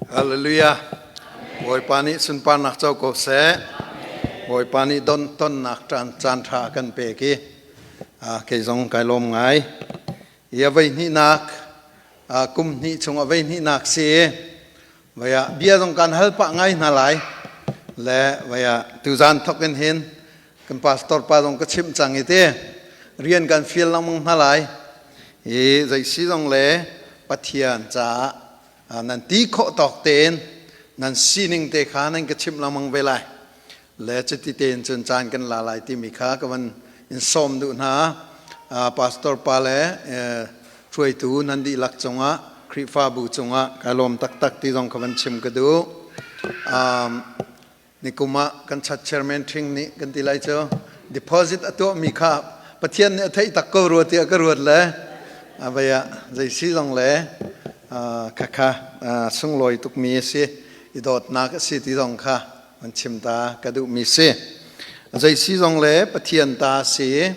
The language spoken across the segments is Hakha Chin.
Hallelujah. Bawipa nih sunparnak co ko seh. Bawipa nih don tonnak caan caan ṭha a kan pek i kei zong kai lawm ngai. I a voi hnihnak kum hnih chung a voi hnihnak si i voi ah bia zong kan hal pah ngai hna lai. Le voi ah tuzan thok in hin kan pastor pa zong ka chimh cang i te rian kan fial lengmang hna lai. I zei si zong le Pathian caah Nan ti khawh tawk tein nan sining te kha nan ka chimh lengmang ve lai. Le cuti tein cun caan kan la lai timi kha ka van in sawm duh hna. Pastor pa le hruaitu nan dihlak cungah Khrihfabu cungah kai lawm taktak ti zong ka van chim ka duh. Nikum ah kan chat chairman Ṭhing nih kan ti lai cu deposit a tuahmi kha Pathian nih a theih tak ko rua tiah ka ruat le vei ah zei si zong le khakha sunglawi tukmi a si i dawtnak a si ti zong kha van chim ta ka duhmi si. Zei si zong le Pathian ta si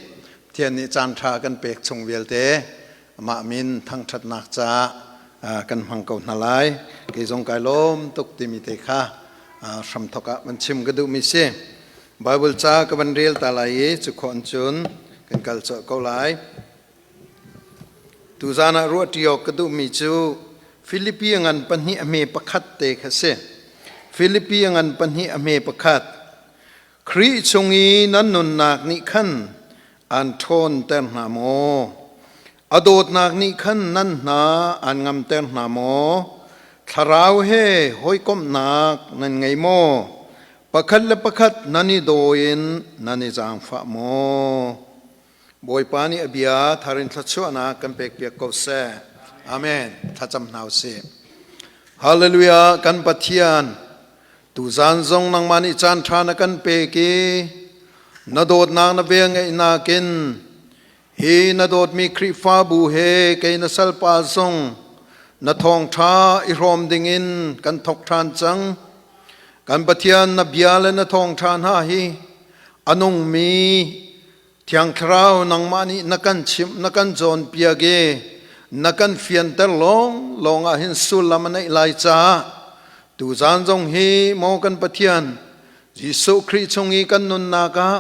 Pathian nih caan ṭha kan pek chung vialte amah min thangṭhatnak caah kan hmang ko hna lai. Kei zong kai lawm tuk timi te kha hramthok ah van chim ka duhmi si. Bible ca ka van rel ta lai i cu khawh cun kan kal colh ko lai. Tuzan ah ruahṭi awk ka duhmi cu Filipi ngan pahnih a hme pakhat te kha si. Filipi ngan pahnih a hme pakhat. Khrih chung i nan nunnak nih khan an ṭhawnter hna maw? A dawtnak nih khan nan hna an ngamter hna maw? Thlarau he hawikomhnak nan ngei maw? Pakhat le pakhat nan i daw in nan i zaangfah maw? Bawipa nih a bia thar in thluachuahnak kan pekpiak ko seh. Amen. Thlacam hna u sih. Hallelujah kan Pathian Tuzaan zong nangmah nih caan ṭha na kan pek i na dawtnak na velngeihnak in hi na dawtmi Khrihfabu he kei na salpa zong na thawngṭha i hrawm dingin kan thawk ṭhan cang. Kan Pathian na bia le na thawngṭha hna hi a nungmi Thiang Thlarau nangmah nih na kan chimh na kan cawnpiak i na kan fianter lawng lawng ah hin sullam a neih lai caah tuzaan zong hi maw kan Pathian Jesuh Khrih chung i kan nunnak ah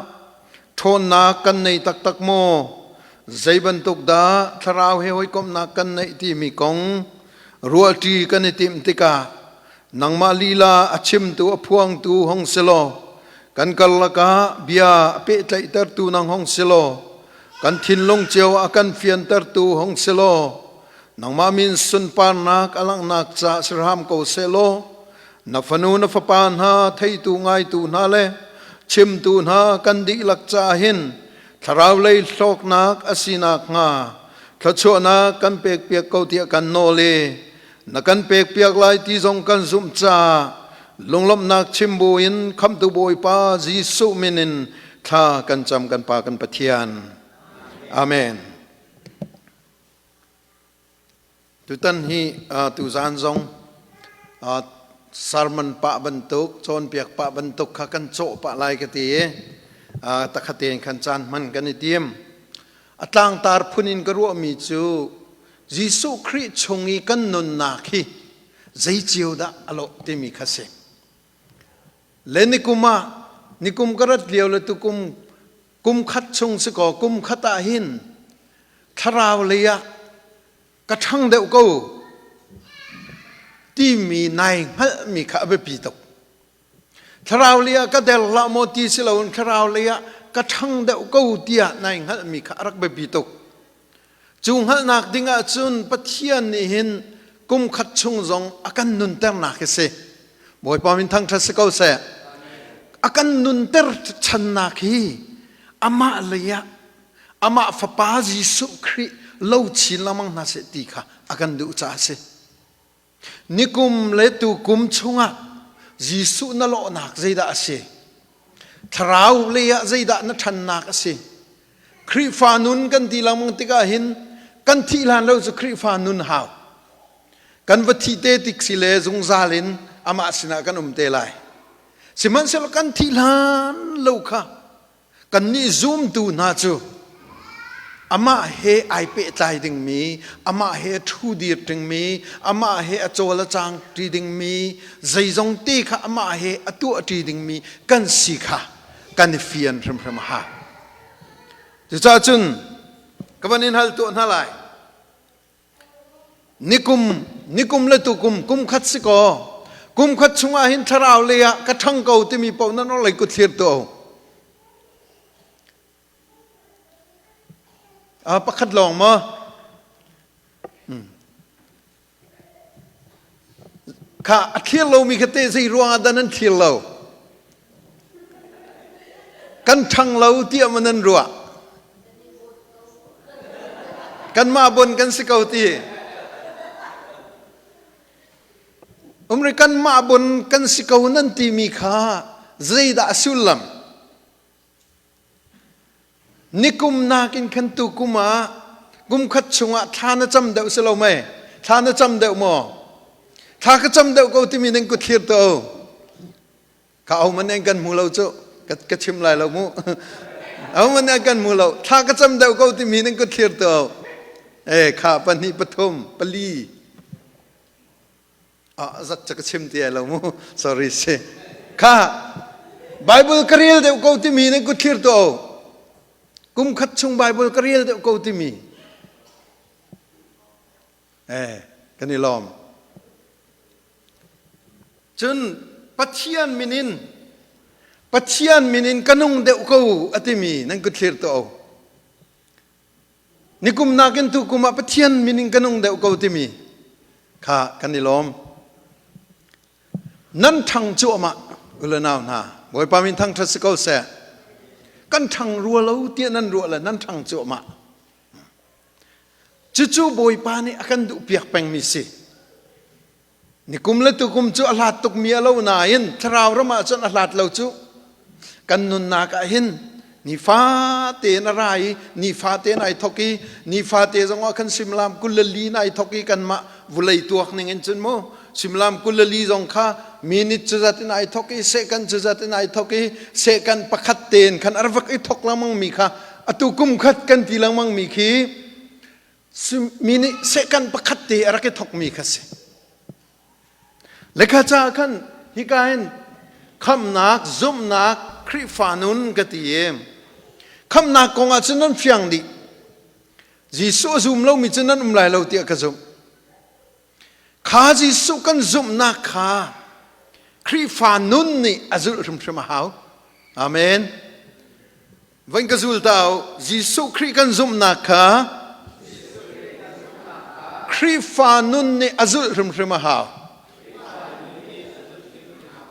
ṭhawnnak kan nei taktak maw zei bantuk dah thlarau he hawikomhnak kan neih timi kong ruahṭi kan i timh tikah nangmah lila a chimtu a phuangtu hong si law kan karlak ah bia a pehtlaihtertu nang hong si law kan thinlung cio a kan fiantertu hong si law nangmah min sunparnak a langhnak ca sirham ko seh law na fanu na fapa hna theitu ngaitu hna le chimtu hna kan dihlak ca hin thlarau lei hlawknak a sinak hnga thluachuahnak kan pekpiak ko tiah kan nawl i na kan pekpiak lai ti zong kan zumh caah lunglawmhnak chim buin khamtu Bawipa Jesuh min in thla kan cam kan Pa kan Pathian. Amen. Tutan hi tuzaan zong sermon pah bantuk cawnpiak pah bantuk kha kan cawh pah lai ka ti i takhatein khan caan hman kan i tim. A tlangtar phun in ka ruahmi cu Jesuh Khrih chung i kan nunnak hi zei cio dah a lawh timi kha si. Le nikum ah nikum ka rat lio le tukum kum khat chung si kaw kum khat ah hin thlarau lei ah ka ṭhang deuh ko timi nai hngalhmi kha a biapi tuk. Thlarau lei ah ka der hlah maw ti si loin thlarau lei ah ka ṭhang deuh ko tiah nai hngalhmi kha a rak biapi tuk. Cu hngalhnak ding ahcun Pathian nih hin kum khat chung zong a kan nunternak hi si. Bawipa min thangṭhat si ko seh. A kan nunter channak hi amah lei ah amah Fapa Jesuh Khrih lo chin lengmang hna seh ti kha a kan duh caah a si. Nikum le tukum chungah Jesuh na lawhnak zeidah a si? Thlarau lei ah zeidah na ṭhannak a si? Khrihfa nun kan ti lengmang tikah hin kan thih hlan lo cu Khrihfa nun hau. Kan va thih te tik si le zungzal in amah sinah kan um te lai. Sihmanhsehlaw kan thih hlan lo kha kannih zumtu hna cu Amah he ai pehtlai dingmi, amah he a ṭhu dir dingmi, amah he a cawl a cang ṭi dingmi, zeizong te kha amah he a tuah ṭi dingmi kan si kha kan i fian hrimhrim a hau. Cucaah cun ka van in hal tuah hna lai. Nikum, nikum le tukum, kum khat si kaw, kum khat chungah hin thlarau lei ah ka ṭhang ko timi paoh nan orhlei kut thlir tuah u. Pakhat lawng maw? Kha a thlir lomi kha te zei ruangah dah nan thlir lo? Kan ṭhang lo tiah maw nan ruah? Kanmah bon kan si ko ti. Umri kanmah bon kan si ko nan timi kha zeidah a sullam? Nikum nakin khan tukum ah kum khat chungah thla na cam deuh si lo mei? Thla na cam deuh maw? Thla ka cam deuh ko timi nan kut thlir to. Ka au man kan hmu lo cu ka chim lai lo mu. Au man kan hmu lo. Thla ka cam deuh ko timi nan kut thlir to. Eh kha pahnih pathum pali. Ah zat ca ka chim ti ai lo mu. Sorry si. Kha Bible ka rel deuh ko timi nan kut thlir to. Kum khat chung Bible ka rel deuh ko timi. Eh kan i lawm. Cun Pathian min in Pathian min in ka nung deuh ko a timi nan kut thlir to. Nikum nakin tukum ah Pathian min in ka nung deuh ko timi kha kan i lawm. Nan ṭhang cuahmah u le nau hna, Bawipa min thangṭhat si ko seh. Kan ṭhang rua lo tiah nan ruah le nan ṭhang cuahmah. Cucu Bawipa nih a kan duhpiak pengmi si. Nikum le tukum cu a hlat tukmi a lo nain thlarau ram ah cun a hlat lo cu. Kan nunnak ah hin nifate in a ra i nifate in ai thok i nifate zong ah khan suimilam 24 in ai thok i kanmah vulei tuak ning in cun mu suimilam 24 zong kha minute cu zat in ai thok i second cu zat in ai thok i second pakhat tein khan a rak i thok lengmang mi kha atu kum khat kan ti lengmang mi khi Mi nih second pakhat te a rak i thokmi kha si. Lekha ca khan hika hin khamnak, zumhnak, Khrihfa nun ka ti i khamnak kong ah cun nan fiang dih. Jesuh a zum lomi cu nan um lai lo tiah ka zumh. Kha Jesuh kan zumhnak kha Khrihfa nun nih a zulh hrimhrim a hau. Amen. Van ka zul ta u. Jesuh Khrih kan zumhnak kha Khrihfa nun nih a zulh hrimhrim a hau.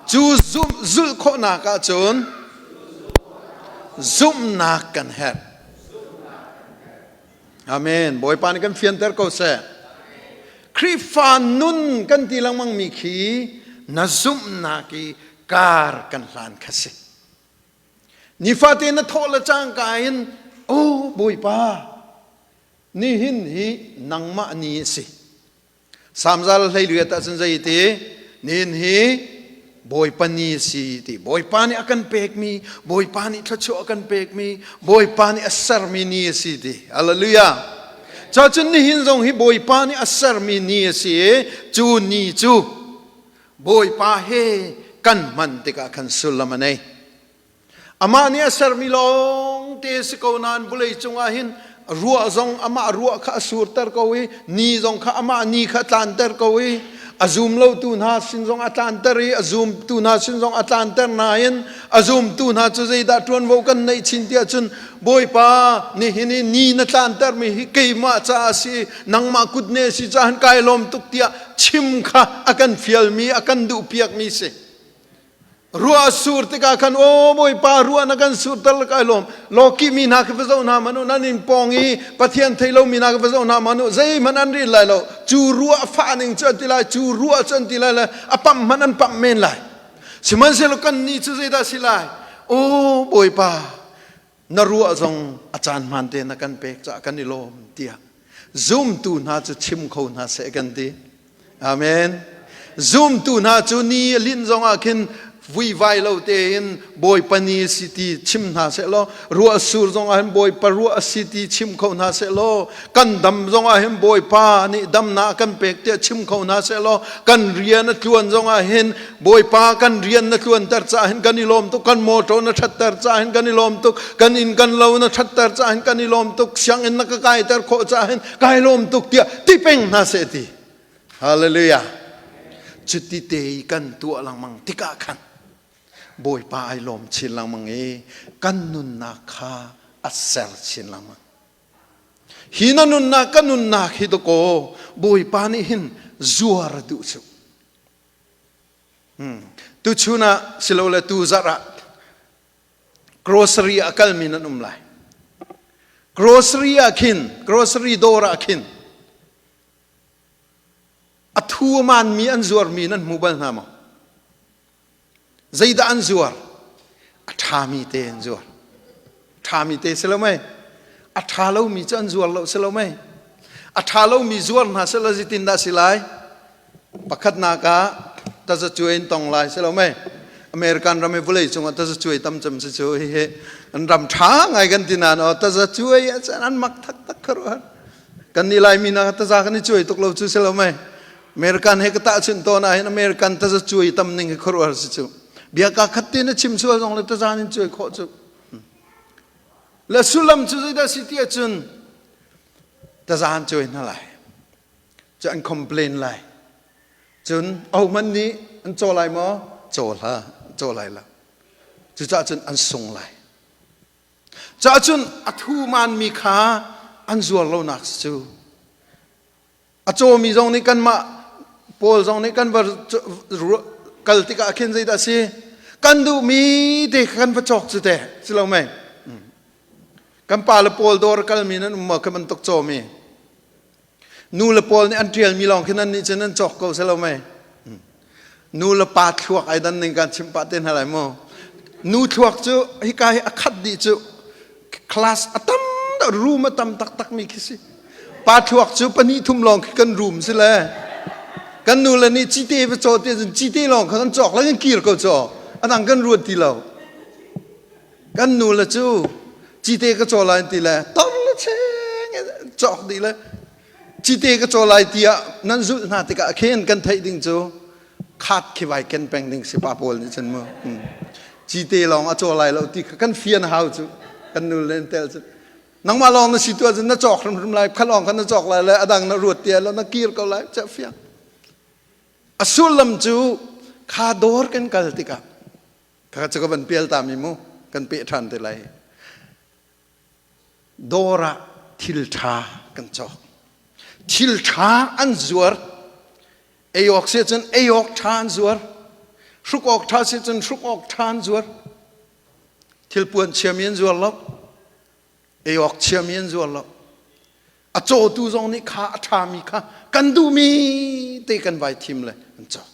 Cu zulh khawhnak ahcun zumhnak kan herh. Amen. Bawipa nih kan fianter ko seh. Khrihfa nun kan ti lengmang mi khi na zumhnak i kar kan hlan kha si. Nifate na thawh le cangka in, Oh Bawipa, nihin hi nangmah ni a si. Samzal hleiliat ah cun zei ti nihin hi Bawipa ni a si ti. Bawipa nih a kan pekmi, Bawipa nih thluachuah a kan pekmi, Bawipa nih a sermi ni a si ti. Hallelujah. Cacun nihin zong hi Bawipa nih a sermi ni a si i cu ni cu Bawipa he kan hman tikah khan sullam a nei. Amah nih a sermi lawng te si ko nain vawlei cungah hin ruah zong amah ruah kha a surter ko i ni zong kha amah ni kha a tlanter ko i a zum lotu hna sin zong a tlanter i a zumtu hna sin zong a tlanter nain a zumtu hna cu zeidah ṭuanvo kan neih chin tiah cun Bawipa nihin i ni na tlantermi hi keimah caah a si nangmah kutne si caah kai lawm tuk tiah chim kha a kan fialmi a kan duhpiakmi si. Ruah a sur tikah khan aw Bawipa ruah na kan surter le kai lawm lawki mi hna khi va zoh hna hmanh u nan in pawng i Pathian thei lomi hna khi va zoh hna hmanh u zeihmanh an ril lai lo cu ruah fah ning cu an ti lai cu ruah cu an ti lai le a pamh hmanh an pamh men lai sihmanhsehlaw kan nih cu zeidah si lai aw Bawipa na ruah zong a caan hmaan te na kan pek caah kan i lawm tiah zumtu hna cu chim kho hna seh kan ti amen zumtu hna cu ni a linh zong ah khin Vuivai lo tein Bawipa ni si ti chim hna seh law, ruah sur zong ah hin Bawipa ruah a si ti chim kho hna seh law, kan dam zong ah hin Bawipa nih damnak a kan pek tiah chim kho hna seh law, kan rian a tluan zong ah hin Bawipa kan rian na tluanter caah hin kan i lawm tuk, kan motor na ṭhatter caah hin kan i lawm tuk, kan inn kan lo na ṭhatter caah hin kan i lawm tuk, sianginn na ka kaiter khawh caah hin kai lawm tuk tiah ti peng hna seh ti. Hallelujah. Cuti te i kan tuah lengmang tikah khan Bawipa ai lawm chin lengmang i kan nunnak kha a ser chin lengmang. Hi na nunnak ka nunnak hi dakaw Bawipa nih hin zuar a duh cu. Tuchun ah silole tu zarh ah grocery ah kalmi nan um lai. Grocery ah khin, grocery dawr ah khin a thu a manmi an zuarmi nan hmu bal hna maw? Zeidah an zuar? A ṭhami te an zuar. Ṭhami te si lo mei? A ṭha lomi cu an zuar lo si lo mei? A ṭha lomi zuar hna seh zeitindah si lai? Pakhatnak ah tazacuai in tong lai si lo mei? American ram i vawlei cungah tazacuai tam cem si cu hihi an ram ṭha ngai kan ti nain aw tazacuai an mak taktak khuaruahhar. Kan nih Laimi na taza kan i cuai tuk lo cu si lo mei? American he ka tahchunh tawn ah hin American taza cuai tam ning hi khuaruahhar si cu. Bia ka khat te na chim sual zong le taza in cuai khawh cu. Le sullam cu zeidah si ti ahcun taza an cuai hna lai. Cu an complain lai. Cun ahohmanh nih an caw lai maw? Caw hlah, caw lai lo. Cucaah cun an sung lai. Caah cun a thu manmi kha an zuar lonak cu. A cawmi zong nih kanmah Paul zong nih kan va kal tikah khin zeidah a si? Kan duhmi te kha kan va cawk cu te, si lo mei? Kan pa le Paul dawr kalmi nan um maw khi bantuk cawmi? Nu le Paul nih an ṭialmi lawng khi nan nih cun nan cawk ko si lo mei? Nu le pa thluak ai dan ning kan chim pah te hna lai mu. Nu thluak cu hika hi a khat dih cu class a tam room a tam taktak mi khi si. Pa thluak cu pahnih thum lawng khi kan room si le kan nu le nih cite va caw te cun cite lawng kha kan cawk le kan kir ko caw a dang kan ruat ti lo. Kan nu le cu cite ka caw lai ti le tor le cheng cawk dih le cite ka caw lai tiah nan zulh hna tikah khin kan theih ding cu khat khi vai ken peng ding si pa pawl nih cun mu cite lawng a caw lai lo ti kha kan fian hau cu kan nu le tel cu nangmah lawng na si tu ahcun na cawk hrimhrim lai kha lawng kha na cawk lai le a dang na ruat tia lo na kir ko lai ca fiang a sullam cu kha dawr kan kal tikah kha cu ka van pial ta mi mu kan peh ṭhan te lai Dawr ah thil ṭha kan cawk. Thil ṭha an zuar. Ei awk si cun ei awk ṭha an zuar. Hruk awk ṭha si cun hruk awk ṭha an zuar. Thil puan chiami an zuar lo. Ei awk chiami an zuar lo. A cawtu zong nih kha a ṭhami kha kan duhmi te kan vai thim le an cawk.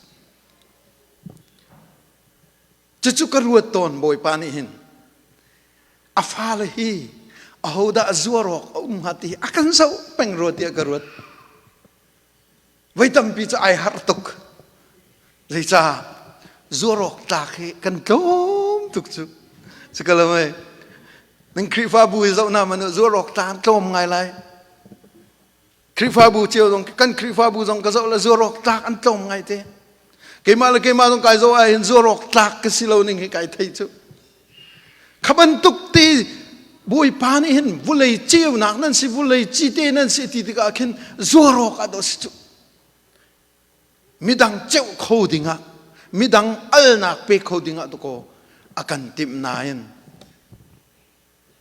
Cucu ka ruat tawn Bawipa nih hin a fale hi ahodah zuar awk a um hnga ti hi a kan zoh peng rua tiah ka ruat. Voi tampi cu ai harh tuk. Zeicah zuar awk tlak hi kan tlawm tuk cu. Sikalame nan Khrihfabu hi zoh na man zuar awk tlak tlawm ngai lai. Khrihfabu cio zong kan Khrihfabu zong ka zoh le zuar awk tlak an tlawm ngai te. Keimah le keimah zong kai zoh ah hin zuar awk tlak ka si lo ning hi kai thei cu. Kha bantuk ti Bawipa nih hin vulei ceunak nan si vulei cite nan si ti tikah khin zuar awk ah dawh si cu. Midang ceuh kho dingah midang alnak pe kho dingah tukaw a kan timh nain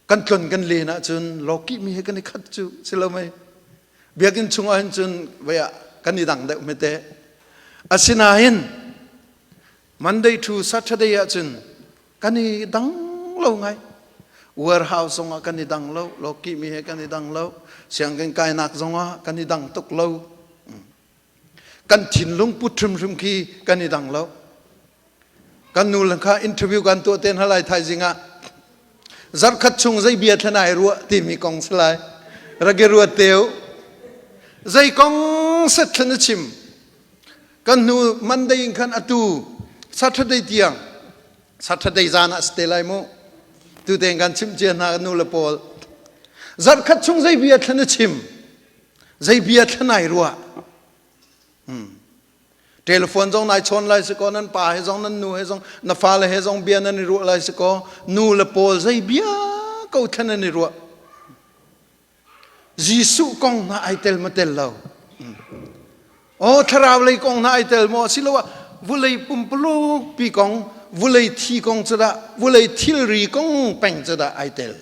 kan tlon kan len ahcun lawkih mi he kan i khat cu si lo mei biakinn chung ah hin cun vei ah kan i dang deuh hmete asinain Monday to Saturday ahcun kan i dang lo ngai warehouse zong ah kan i dang lo lawkih mi he kan i dang lo sianginn kainak zong ah kan i dang tuk lo kan thinlung put hrimhrim khi kan i dang lo Kan nu le kha interview kan tuah te hna lai thaizing ah. Zarkhat chung zei bia thlen ai ruah timi kong si lai. Rak i ruat teu. Zei kong set thlen a chim. Kan hnu Monday in khan atu Saturday tiang. Saturday zan ah si te lai mu. Tuten kan chimh cia hna nu le pawl. Zarhkhat chung zei bia thlan na chim? Zei bia thlan ai ruah? Telephone zong nai chawn lai si ko, nan pa he zong, nan nu he zong, na fale he zong bia nan i ruah lai si ko. Nu le pawl zei bia ko thlan nan i ruah? Jesuh kong hna ai tel ma tel lo? Oh, thlarau lei kong hna ai tel maw? Asiloah vulei pumpuluk pi kong, vulei thi kong cu dah, vulei thilri kong peng cu dah ai tel?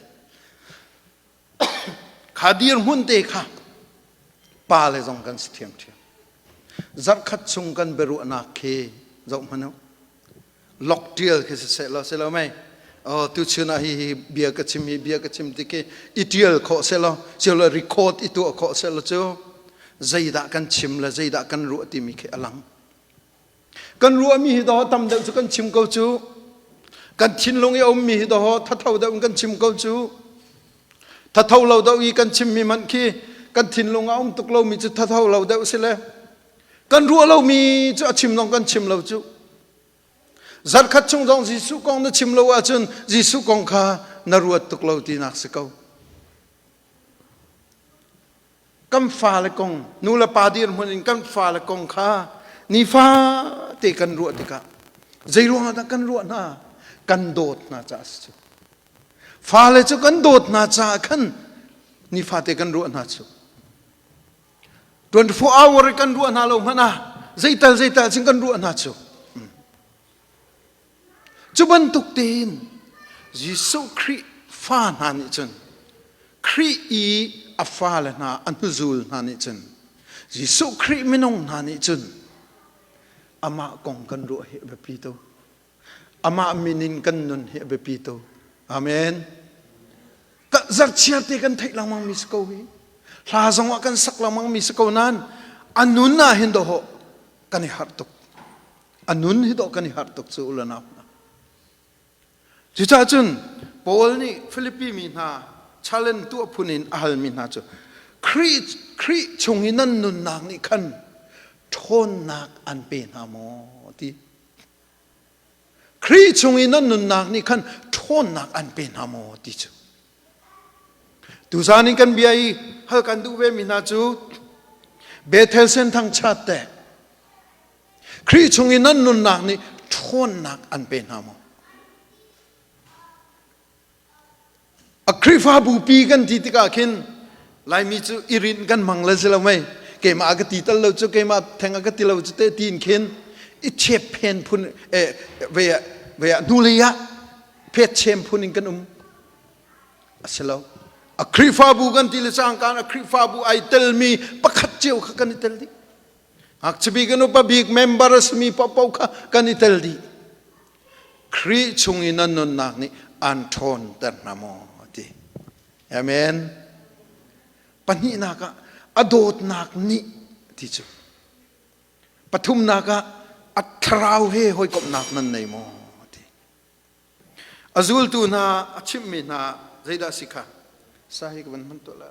Kha dirhmun te kha pa le zong kan si ṭhiamṭhiam. Zarhkhat chung kan biaruahnak khi zoh hmanh u. Lok ṭial khi siseh law si lo mei? Oh, tuchun ah hi hi bia ka chim hi bia ka chim ti khi i ṭial khawh seh law, silo record i tuah khawh seh law cu zeidah kan chim le zeidah kan ruah timi khi a lang. Kan ruahmi hi dawh tam deuh cu kan chim ko cu. Kan thinlung i a ummi hi dawh thatho deuh in kan chim ko cu. Thatho lo deuh i kan chimmi hmanh khi kan thinlung a um tuk lomi cu thatho lo deuh si le kan ruah lomi cu a chim zong kan chim lo cu. Zarkhat chung zong Jesuh kong na chim lo ahcun Jesuh kong kha na ruat tuk lo tinak si ko. Kan fale kong nu le pa dirhmun in kan fale kong kha nifate kan ruah tikah zei ruangah dah kan ruah hna? Kan dawt hna caah si cu. Fale cu kan dawt hna caah khan nifate kan ruah hna cu. 24 hour kan ruah hna lo hmanh ah zeital zeital cun kan ruah hna cu. Cu bantuk tein Jesuh Khrih fa hna nih cun Khrih i a fale hna a hnuzul hna nih cun Jesuh Khrih minung hna nih cun amah kong kan ruah hi a biapi tuk. Amah min in kan nun hi a biapi tuk. Amen. Zarhchiar te kan theih lengmang mi si ko hi. Hla zong ah kan sak lengmang mi si ko nain a nun ah hin dawh kan i harh tuk. A nun hi dawh kan i harh tuk cu u le nau hna. Cucaah cun Paul nih Filipi mi hna challenge tuah phun in a halmi hna cu Khrih Khrih chung i nan nunnak nih khan ṭhawnnak an pe hna maw ti. Khrih chung i nan nunnak nih khan ṭhawnnak an pe hna maw ti cu. Tuzan in kan bia i hal kan duh ve mi hna cu Bethel Senthang chat te Khrih chung i nan nunnak nih ṭhawnnak an pe hna maw? A Khrihfabu pi kan ti tikah khin Laimi cu i rinh kan hmang le si lo mei keimah ka ti tal lo cu keimah theng a ka ti lo cu te tiin khin i chep phen phun eh ve ve hnulei ah phet chem phun in kan um a si lo a Khrihfabu kan ti le cangkaan a Khrihfabu ai telmi pakhat cio kha kan i tel dih Ngakchia bik in upa bik member a simi paohpaoh kha kan i tel dih. Khrih chung i nan nunnak nih an ṭhawnter hna maw ti. Amen. Pahnihnak ah a dawtnak nih ti cu. Pathumnak ah a thlarau he hawikomhnak nan nei maw ti. A zultu hna a chimhmi hna zeidah si kha sa hi ka van hman tuah lai.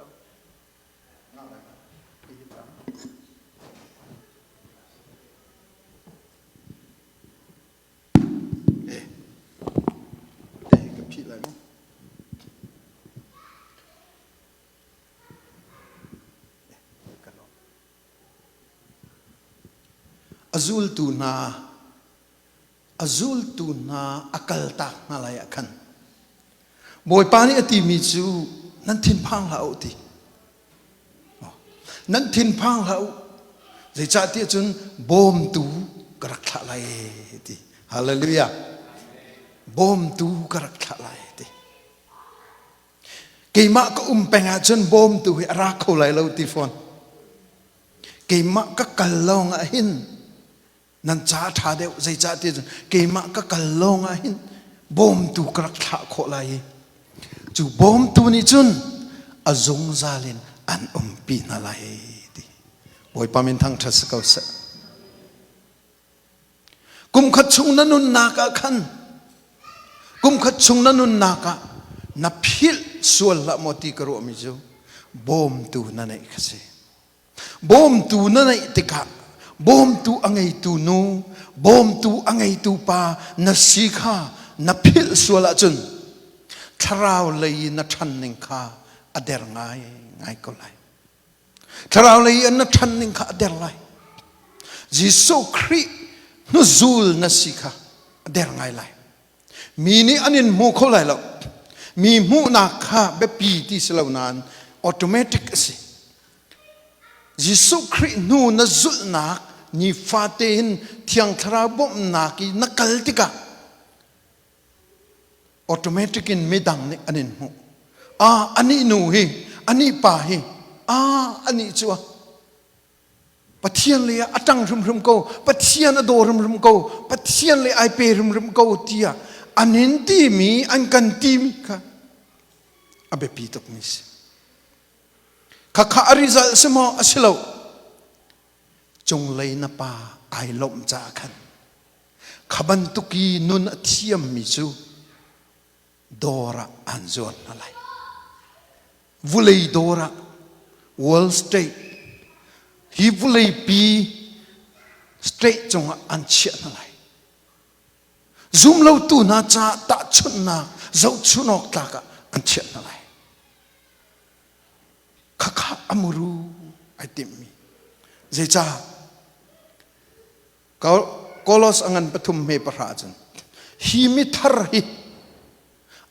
A zultu hna a zultu hna a kaltak hna lai ah khan Bawipa nih a timi cu nan thinphang hlah u ti. Nan thinphang hlah u. Zeicahtiah cun bawmtu ka rak thlah lai ti. Hallelujah. Bawmtu ka rak thlah lai ti. Keimah ka um peng ahcun bawmtu hi a ra kho lai lo ti fawn. Keimah ka kal lawng ah hin nan ca a ṭha deuh zeicah ti cun keimah ka kal lawng ah hin bawmtu ka rak thlah khawh lai i cu bawmtu nih cun a zungzal in an umpi hna lai ti Bawipa min thangṭhat si ko seh kum khat chung na nunnak ah khan kum khat chung na nunnak ah na philh sual hlah maw ti ka ruahmi cu bawmtu na neih kha si Bawmtu na neih tikah bawmtu a ngeitu nu, bawmtu a ngeitu pa na si kha na philh sual ahcun thlarau lei in na ṭhan ning kha a der ngai ngai ko lai. Thlarau lei in na ṭhan ning kha a der lai. Jesuh Khrih hnuzul na si kha a der ngai lai. Mi nih an in hmu kho lai lo. Mi hmuhnak kha biapi ti si lo nain automatic a si. Jesuh Khrih hnu na zulhnak nifate in Thiang Thlarau bawmhnak i na kal tikah automatic in midang nih an in hmuh. Ah, anih nu hi, anih pa hi, ah, anih cu Pathian lei ah a ṭang hrimhrim ko, Pathian a daw hrimhrim ko, Pathian lei ai pe hrimhrim ko tiah an in timi, an kan timi kha a biapi tukmi si. Khakha a result si maw? A si lo. Cunglei na pa ai lawmh caah khan kha bantuk i nun a thiammi cu dawr ah an zuar hna lai. Vulei dawr ah Wall Street hi vuleipi state cungah an chiah hna lai. Zumlotu hna caah tahchunhnak zohchun awk tlak ah an chiah hna lai. Khakha a muru ai timhmi. Zeicah? Kolos a ngan pathum hme pahra cun hi mithar hi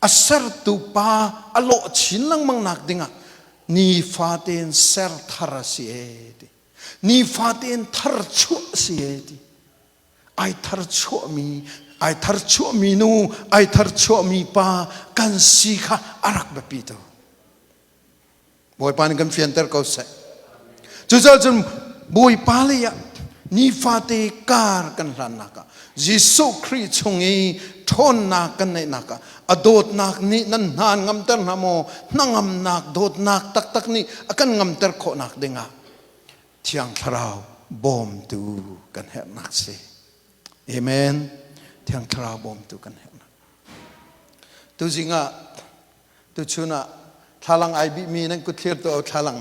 a sertu pa a lawh chin lengmang nak dingah nifatein ser thar a si e ti. Nifatein thar chuah a si e ti. Ai thar chuahmi ai thar chuahmi nu ai thar chuahmi pa kan si kha a rak biapi tu. Bawipa nih kan fianter ko seh. Cucaah cun Bawipa lei ah nifate kar kan hlannak ah Jesuh Khrih chung i ṭhawnnak kan neihnak ah a dawtnak nih nan hna an ngamter hna maw hnangamnak dawtnak taktak nih a kan ngamter khawhnak dingah Thiang Thlarau bawmtu kan herhnak si. Amen. Thiang Thlarau bawmtu kan herhnak. Tuzing ah Tuchun ah thlalang ai bihmi nan kut thlir tu thlalang.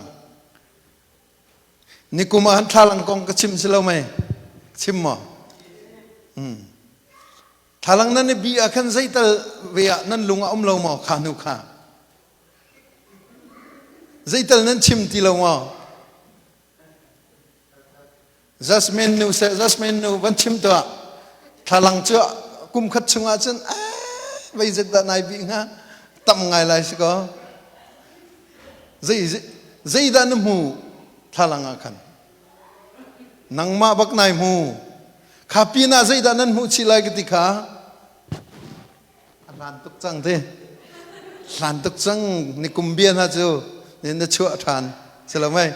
Nikum ah thlalang kong ka chim si lo mei? Chim maw? Hmm. Thlalang nan i bi ah khan zeital ve ah nan lung a um lo maw kha nu kha? Zeital nan chim ti lo maw? Jasmine nu seh Jasmine nu van chim tuah thlalang cu kum khat chungah cun vei zet dah nai bih hnga tam ngai lai si ko zei zeidah na hmu thlalang ah khan nangmah bak nai hmu kha pin ah zeidah nan hmuh chih lai ka ti kha a hlan tuk cang ti hlan tuk cang ni kum bia hna cu na chuah ṭhan si lo mei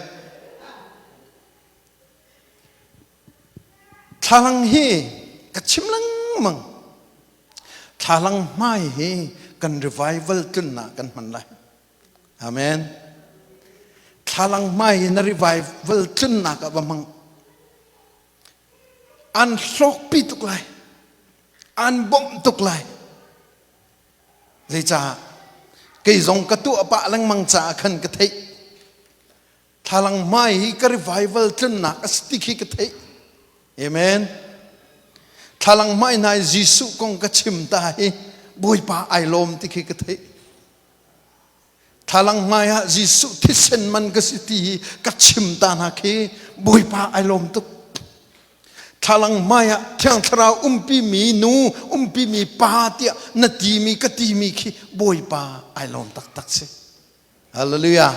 Thlalang hi ka chim lengmang. Thlalang hmai hi kan revival tlunnak kan hman lai. Amen. Thlalang hmai hi na revival tlunnak ah va hmang. An hlawkpi tuk lai. An bawmh tuk lai. Zeicah? Kei zong ka tuah pah lengmang caah khan ka theih. Thlalang hmai hi ka revival tlunnak a si ti khi ka theih. Amen. Thlalang hmai hna i Jesuh kong ka chim ta hi Bawipa ai lawm ti khi ka theih. Thlalang hmai ah Jesuh thisen man ka si ti hi ka chim ta hna khi Bawipa ai lawm tuk. Thlalang hmai ah Thiang Thlarau umpi mi nu, umpi mi pa tiah na timi ka timi khi Bawipa ai lawm taktak si. Hallelujah.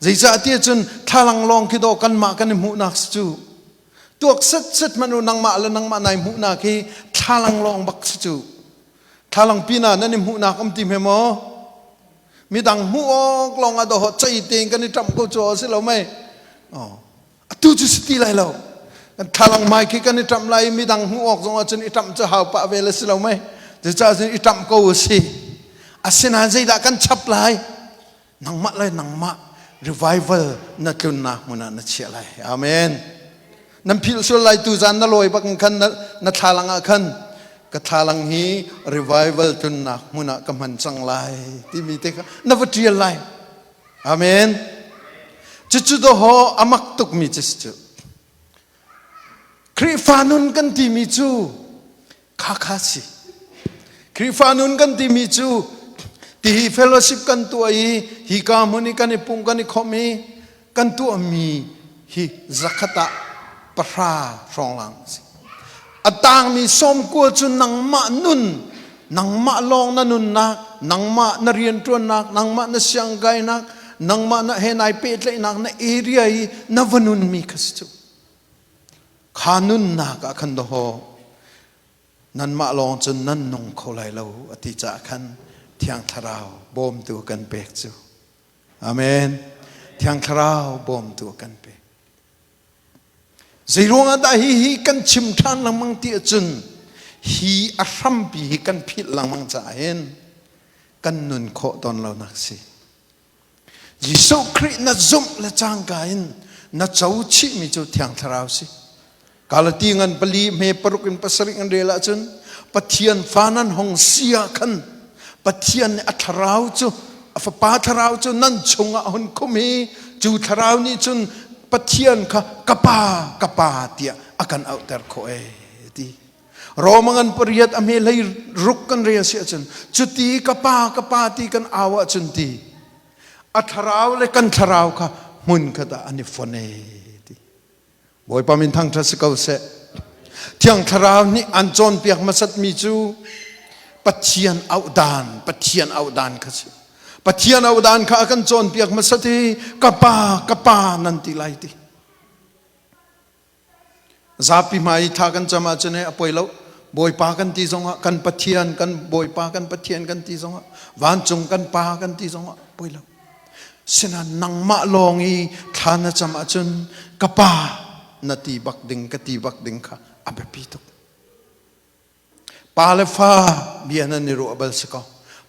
Zeicah tiah cun thlalang lawng khi dawh kanmah kan i hmuhnak si cu. Tuak set set hmanh u nangmah le nangmah nai hmuhnak hi thlalang lawng bak si cu. Thlalang pinah nan i hmuhnak um ti hme maw? Midang hmuh awk lawng ah dawh cei tein kan i ṭamh ko cu a si lo mei? Oh. Atu cu si ti lai lo. Kan thlalang mai khi kan i ṭamh lai i midang hmuh awk zong ah cun i ṭamh cu hau pah ve le si lo mei. Cucaah cun i ṭamh ko a si. Asinain zeidah kan chap lai? Nangmah le nangmah revival na tlunnak hmun ah na chiah lai. Amen. Nan philh sual lai tu zan na lawi bak in khan na, na thlalang ah khan ka thlalang hi revival tlunnak hmun ah ka hman cang lai timi te kha na va ṭial lai. Amen. Cucu doho a mak tukmi cu si cu. Khrihfa nun kan timi cu khakha si. Khrihfa nun kan timi cu tihi fellowship kan tuah i hi ka hmun i kan i pung kan i khom i kan tuahmi hi zakhat ah pahra hrawng a si. A tangmi sawmkua cu nangmah nun, nangmah lawng na nunnak, nangmah na rianṭuannak, nangmah na siangkainak, nangmah na he nai pehtlaihnak na area i na va nunmi kha si cu. Kha nunnak ah khan dawhaw nanmah lawng cun nan nung kho lai lo a ti caah khan Thiang Thlarau bawmtu kan pek cu. Amen. Thiang Thlarau bawmtu a kan pek. Zeiruangah dah hi hi kan chim ṭhan lengmang ti ahcun hi a hrampi hi kan philh lengmang caah hin kan nun khawh tawn lonak si. Jesuh Khrih na zumh le cangka in na co chihmi cu Thiang Thlarau si. Galati ngan pali hme paruk in pasarih an rel ahcun Pathian fa nan hong si ah khan Pathian nih a thlarau cu a fapa thlarau cu nan chungah a hun khum i cu thlarau nih cun Pathian kha ka pa ka pa tiah a kan auhter khawh ee ti. Roma ngan pariat a hme hlei ruk kan rel si ahcun cuti ka pa ka pa ti kan au ahcun ti a thlarau le kan thlarau kha hmun khat ah an i fon ee ti. Bawipa min thangṭhat si ko seh. Thiang Thlarau nih an cawnpiak hmasatmi cu Pathian auhdan, Pathian auhdan kha si. Pathian auhdan kha a kan cawnpiak hmasat i ka pa, ka pa nan ti lai ti. Zapi hmai i thla kan cam ahcun a poi lo. Bawipa kan ti zongah kan Pathian, kan Bawipa kan Pathian kan ti zongah vancung kan Pa kan ti zongah poi lo. Sinain nangmah lawng i thla na cam ahcun ka pa na ti bak ding ka ti bak ding kha a biapi tuk. Pa le fa bia nan i ruah bal si ko.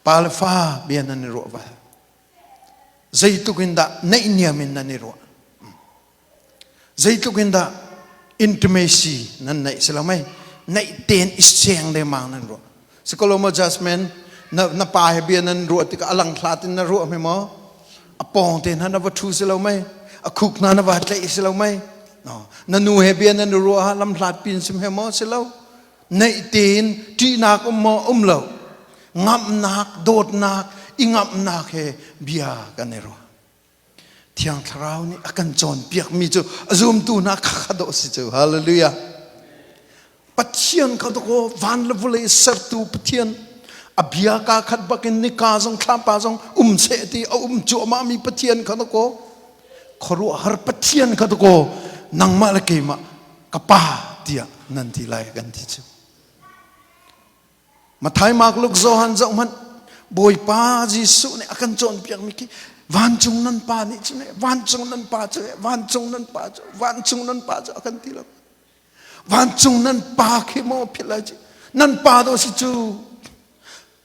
Pa le fa bia nan i ruah bal. Zeitluk in dah naihniam in nan i ruah. Zeitluk in dah intimacy nan neih si lo mei neih ten i seng lengmang nan ruah sikolo maw Jasmine na, na pa he bia nan ruah tikah a lang hlat in na ruah hme maw a pawng te hna na va ṭhu si lo mei a khuk hna na va tlaih si lo mei no na nu he bia nan ruah lam hlat pin sim he maw si lo neih tein ṭihnak um maw um lo ngamhnak dawtnak i ngamhnak he bia kan i ruah Thiang Thlarau nih a kan cawnpiakmi cu a zumtu hna kha dawh si cu. Hallelujah. Pathian kha dawh van le vawlei sertu Pathian a bia ka khat bakin nika zong thlapa zong um seh ti a um cuahmah mi Pathian kha dawh khuaruahhar Pathian kha dawh nangmah le keimah ka pa tiah nan ti lai kan ti cu. Mathai, Mark, Luke, Johan zoh hmanh Bawipa Jesuh nih a kan cawnpiakmi khi vancung nan pa nih cun vancung nan pa cu vancung nan pa cu vancung nan pa cu a kan ti lo vancung nan pa khi maw philh lai ci nan pa do si cu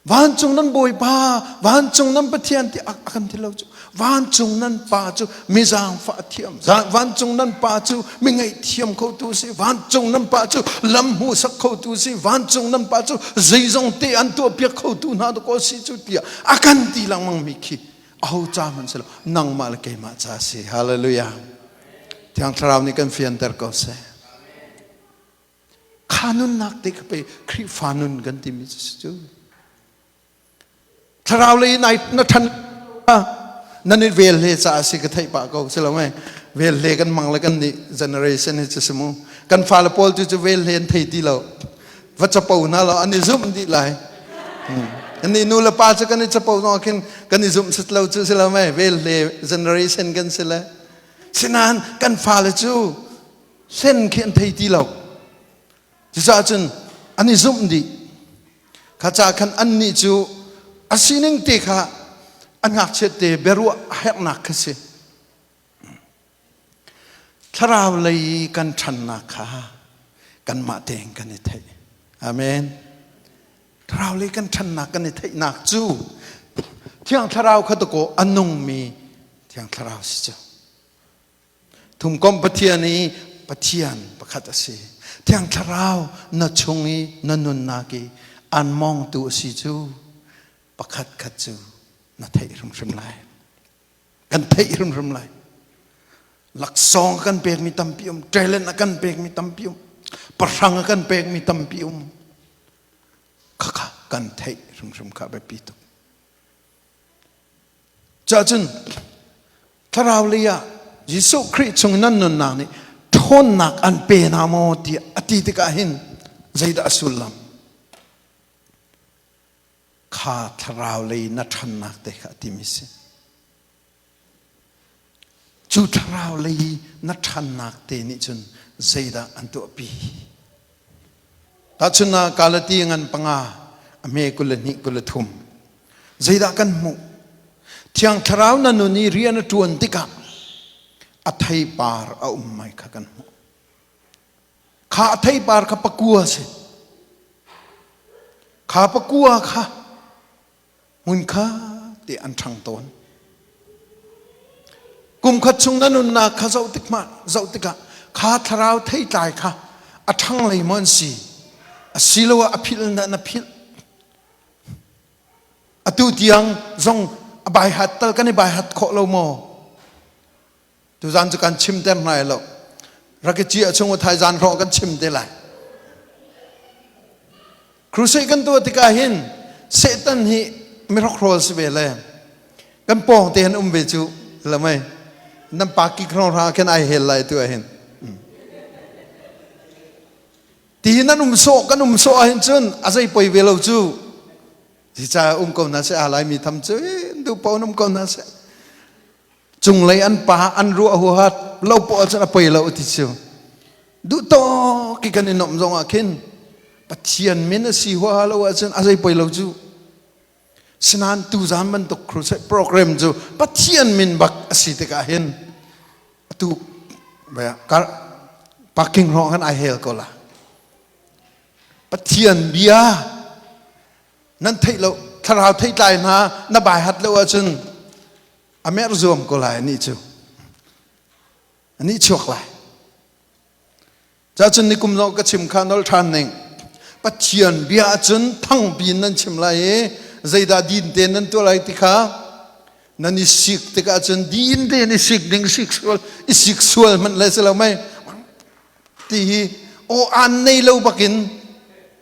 vancung nan bawipa vancung nan pathian ti a kan ti lo cu Vancung nan pa cu mi zaangfah thiam vancung nan pa cu mi ngaihthiam khotu si vancung nan pa cu lam hmuhsak khotu si vancung nan pa cu zeizong te an tuahpiak khotu hna dakaw si cu tiah a kan ti lengmang mi khi aho ca hmanh si lo nangmah le keimah ca si hallelujah thiang thlarau nih kan fianter ko seh kha nunnak te kha pe Khrihfa nun kan timi cu si cu Thlarau lei nai na ṭhan nan i vel hle caah si ka theih pah ko si lo mei vel hle kan mang le kan nih generation hi cu si mu kan fale pawl cu cu vel hle an thei ti lo va capo hna lo an i zumh dih lai an nih nu le pa cu kan i capo zong khin kan i zumh set lo cu si lo mei vel hle generation kan si le sinain kan fale cu hlen khi an thei ti lo cucaah cun an i zumh dih Kha ca khan annih cu a sining te kha an ngakchiat te biaruah a herhnak kha si. Thlarau lei kan ṭhannak kha kanmah tein kan i theih. Amen. Thlarau lei kan ṭhannak kan i theihnak cu Thiang Thlarau kha dakaw a nungmi Thiang Thlarau si cu. Thumkomh Pathian i Pathian pakhat a si. Thiang Thlarau na chung i na nunnak i an mawngtu a si cu pakhat khat cu na theih hrimhrim lai. Kan theih hrimhrim lai. Laksawng a kan pekmi tampi um, talent a kan pekmi tampi um, pahrang a kan pekmi tampi um. Khakha kan theih hrimhrim kha biapi tuk. Cacun thlarau lei ah Jesuh Khrih chung nan nunnak nih ṭhawnnak an pe hna maw tiah a ti tikah hin zeidah a sullam? Kha thlarau lei na ṭhannak te kha a timi si. Cu thlarau lei na ṭhannak te nih cun zeidah an tuahpi? Tahchunhnak Galati ngan panga a hme 22 23 zeidah kan hmuh? Thiang Thlarau na nun i rian a ṭuan tikah a theipar a um mai kha kan hmuh. Kha a theipar kha pakua a si. Kha pakua kha hmunkha te an ṭhang tawn. Kum khat chung na nunnak kha zoh tik hmah zoh tikah kha thlarau theitlai kha a ṭhang lei maw an si asiloah a philh in dah na philh atu tiang zong a baihat tal kan i baihat khawh lo maw Tuzan cu kan chim ter hna lo. Rak i cia chung thai zan hrawng kan chim te lai. Crusade kan tuah tikah hin Satan hi mihrokhrol si ve le kan pawng te han um ve cu lamai nan pa ki khrong ra khen ai hel lai tu hin ti nan um so kan um so ahin cun a zei poi ve lo cu Zica um ko na se a lai mi tham cu du po um ko na se Cunglei an pa an ruah huahat lo poah cun a poi lo ti cu. Duh tawk i kan i nuamh zong ah khin Pathian min a si huaha lo ahcun a zei poi lo cu. Sinain tuzaan bantuk crusade program cu Pathian min bak a si tikah hin atu parking hrawng khan ai hel ko la. Pathian bia nan theih lo thlarau theitlai hna na bai hat lo ahcun a merh zuam ko lai anih cu anih chuak lai cacun nikum zong ka chim kha nol ṭhan ning Pathian bia cun thangpi in nan chim lai i zeidah din te nan tuah lai ti kha nan i sik tikah cun din te in i sik ding sik sual i sik sual hmanh le si lo mei ti hi aw aan nei lo bakin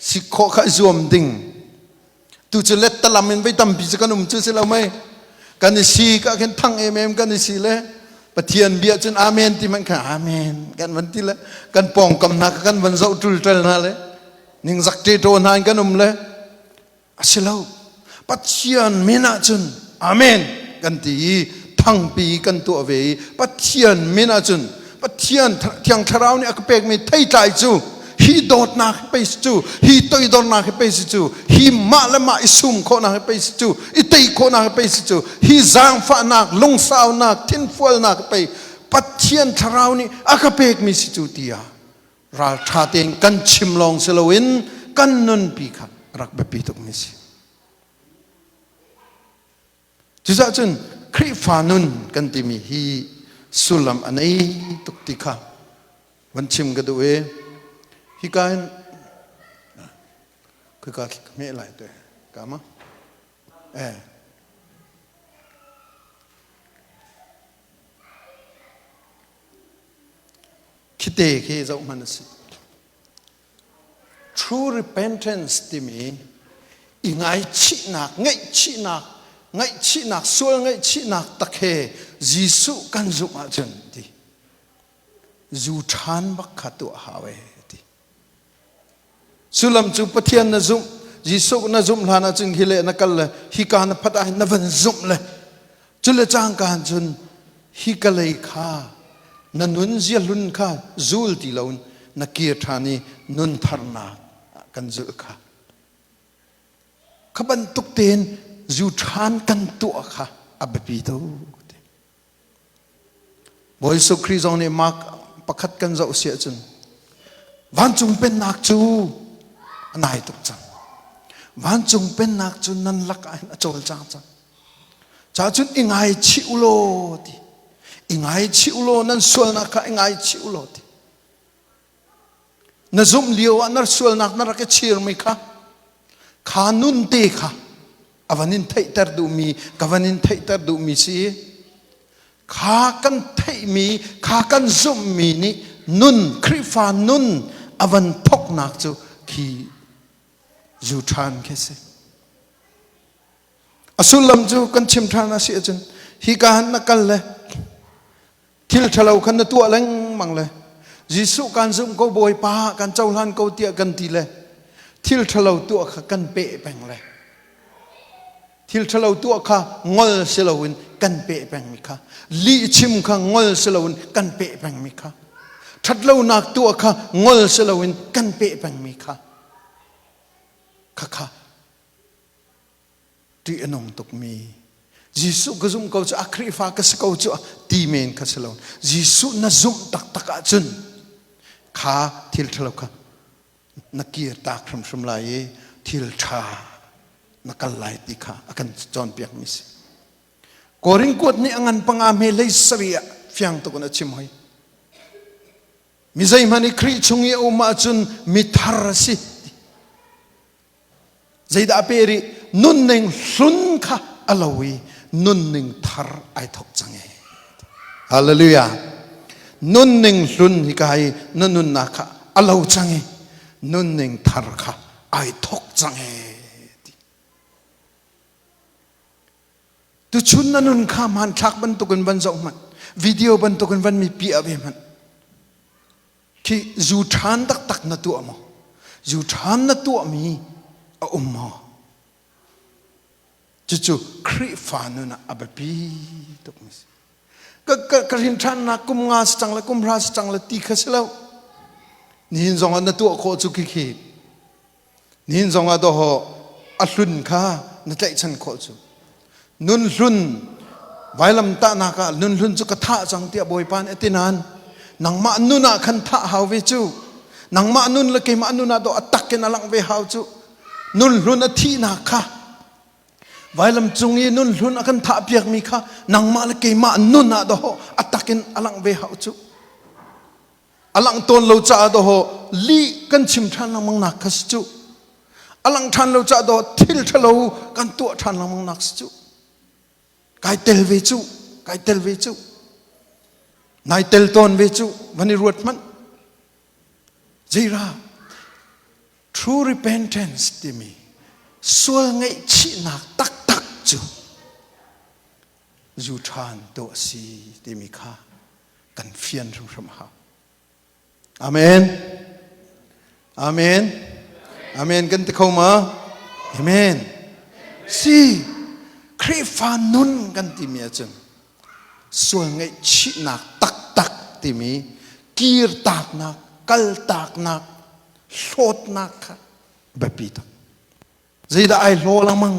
sik khawh kha i zuam ding Tu cu lettalam in voi tampi cu kan um cu si lo mei. Kan i si ka khin thang em em kan i si le Pathian bia cun amen ti man kha amen kan van ti le kan pawngkam hna kan van zoh ṭulṭal hna le ningzak ṭeṭaw hna in kan um le a si lo Pathian min ah cun amen kan ti i thangpi kan tuah ve i Pathian min ah cun Pathian Thiang Thlarau nih a ka pekmi theitlai cu hi dawtnak hi pei si cu hi toidornak hi pei si cu hi mah le mah i sum khawhnak hi pei si cu i tei khawhnak hi pei si cu hi zaangfahnak lungsaunak thinfualnak hi pei Pathian Thlarau nih a ka pekmi si cu tiah ralṭha tein kan chim lawng si loin kan nunpi kha rak biapi tukmi si. Cucaah cun Khrihfa nun kan timi hi sullam a nei tuk ti kha van chim ka duh i hika hin khika hme lai te ka ma eh khite khi zoh hman a si True repentance timi i ngaichihnak, ngaihchihnak, ngaihchihnak, sual ngaihchihnak tak he Jesuh kan zumh ahcun ti zu ṭhan bak kha tuah hau e ti. Sullam cu Pathian na zumh, Jesuh na zumh hlan ahcun hi le na kal le hika na phat ah na van zumh le cule cangka cun hi ka lei kha na nun ziahlun kha zul ti loin na kir ṭhan i nun tharnak kan zulh kha kha bantuk tein zu ṭhan kan tuah kha a biapi tuk Bawi Jesuh Khrih zong nih Mark pakhat kan zoh si ahcun vancung pennak cu a nai tuk cang vancung pennak cu nan lakah hin a cawlcang cang Ca cun i ngaichih u law ti. I ngaichih u law nan sualnak kha i ngaichih u law ti. Na zumh lio ah na sualnak na rak i chirmi kha kha nun te kha a van in theihter duhmi ka van in theihter duhmi si kha kan theihmi kha kan zumhmi nih nun Khrihfa nun a van thoknak cu khi zu ṭhan khi si. A sullam cu kan chim ṭhan a si ahcun hika han na kal le thil ṭhalo khan na tuah lengmang le Jesuh kan zumh ko Bawipa kan cohlan ko tiah kan ti le thil ṭhalo tuah kha kan peh peng le thil ṭhalo tuah kha ngol si loin kan peh pengmi kha lih chim kha ngol si loin kan peh pengmi kha ṭhatlonak tuah kha ngol si loin kan peh pengmi kha khakha ṭih a nung tukmi Jesuh ka zumh ko cu a Khrihfa ka si ko cu ti men kha si lo. Jesuh na zumh taktak ahcun kha thil ṭhalo kha na kir tak hrimhrim lai i thil ṭha na kal lai ti kha a kan cawnpiakmi si. Korin kuat nih a ngan panga hme hlei sarih ah fiang tuk in a chim hoi. Mi zeihmanh i Khrih chung i a um ahcun mi thar a si. Zeidah a pe rih? Nunning hlun kha a lo i nunning thar ai thok cang e. Hallelujah. Nunning hlun hi ka hi na nunnak kha a lo cang i nunning thar kha ai thok cang e. Tuchun na nun kha hmanthlak bantukin van zoh hmanh, video bantukin van mi piah ve hmanh. Khi zu ṭhan taktak na tuah maw? Zu ṭhan na tuahmi a um maw? Cucu Khrihfa nun ah a biapi tukmi si. Ka, ka, ka hrin ṭhannak kum nga si cang le kum hra si cang le ti kha si lo. Nihin zong ah na tuah khawh cu khi Nihin zong ah dawhawh a hlun kha na tlaihchan khawh cu. Nun hlun vailam tahnak ah nun hlun cu ka thah cang tiah Bawipa nih a ti nain nangmah nun ah khan thah hau ve cu. Nangmah nun le keimah nun ah dawh a tak in a langh ve hau cu. Nun hlun a thihnak kha vailam cung i nun hlun a kan thah piakmi kha nangmah le keimah nun ah dawhawh a tak in a langh ve hau cu. A langh tawn lo caah dawh lih kan chim ṭhan lengmang nak kha si cu. A langh ṭhan lo caah dawh thil ṭhalo kan tuah ṭhan lengmang nak si cu. Kai tel ve cu, kai tel ve cu. Nai tel tawn ve cu, van i ruat hmanh. Zeira true repentance timi sual ngaihchihnak taktak cu zu ṭhan tuah a si timi kha kan fian hrimhrim a hau. Amen. Amen. Amen kan ti kho ma? Amen. Si Khrihfa nun kan timi ahcun sual ngaihchihnak taktak timi kirtaknak, kaltaknak, hlawtnak kha biapi tak. Zeidah ai hlaw lengmang?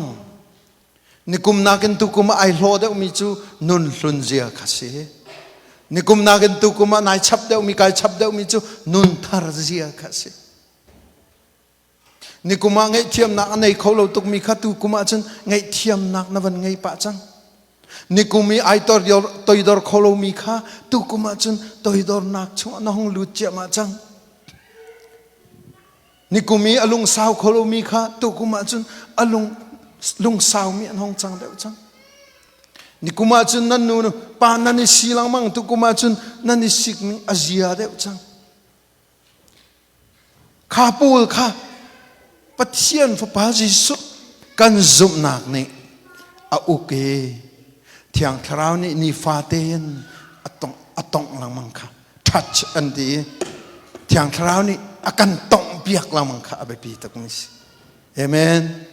Nikum nakin tukum ah ai hlaw deuhmi cu nun hlun zia kha si. Nikum nakin tukum ah nai chap deuhmi kai chap deuhmi cu nun thar zia kha si. Nikum ah ngaihthiamnak a nei kho lo tukmi kha tukum ah cun ngaihthiamnak na van ngei pah cang. Nikum i ai toidor kho lomi kha tukum ah cun toidornak chungah na hung lut ciahmah cang. Nikum i a lungsau kho lomi kha tukum ahcun a lung lungsaumi an hong cang deuh cang. Nikum ahcun nan nu pa nan i si lengmang tukum ahcun nan i sik ning a zia deuh cang. Kha pawl kha Pathian Fapa Jesuh kan zumhnak nih a uk i Thiang Thlarau nih nifate in a tongh a tongh lengmang kha touch an ti i Thiang Thlarau nih a kan tongh piak lengmang kha a biapi tukmi si. Amen.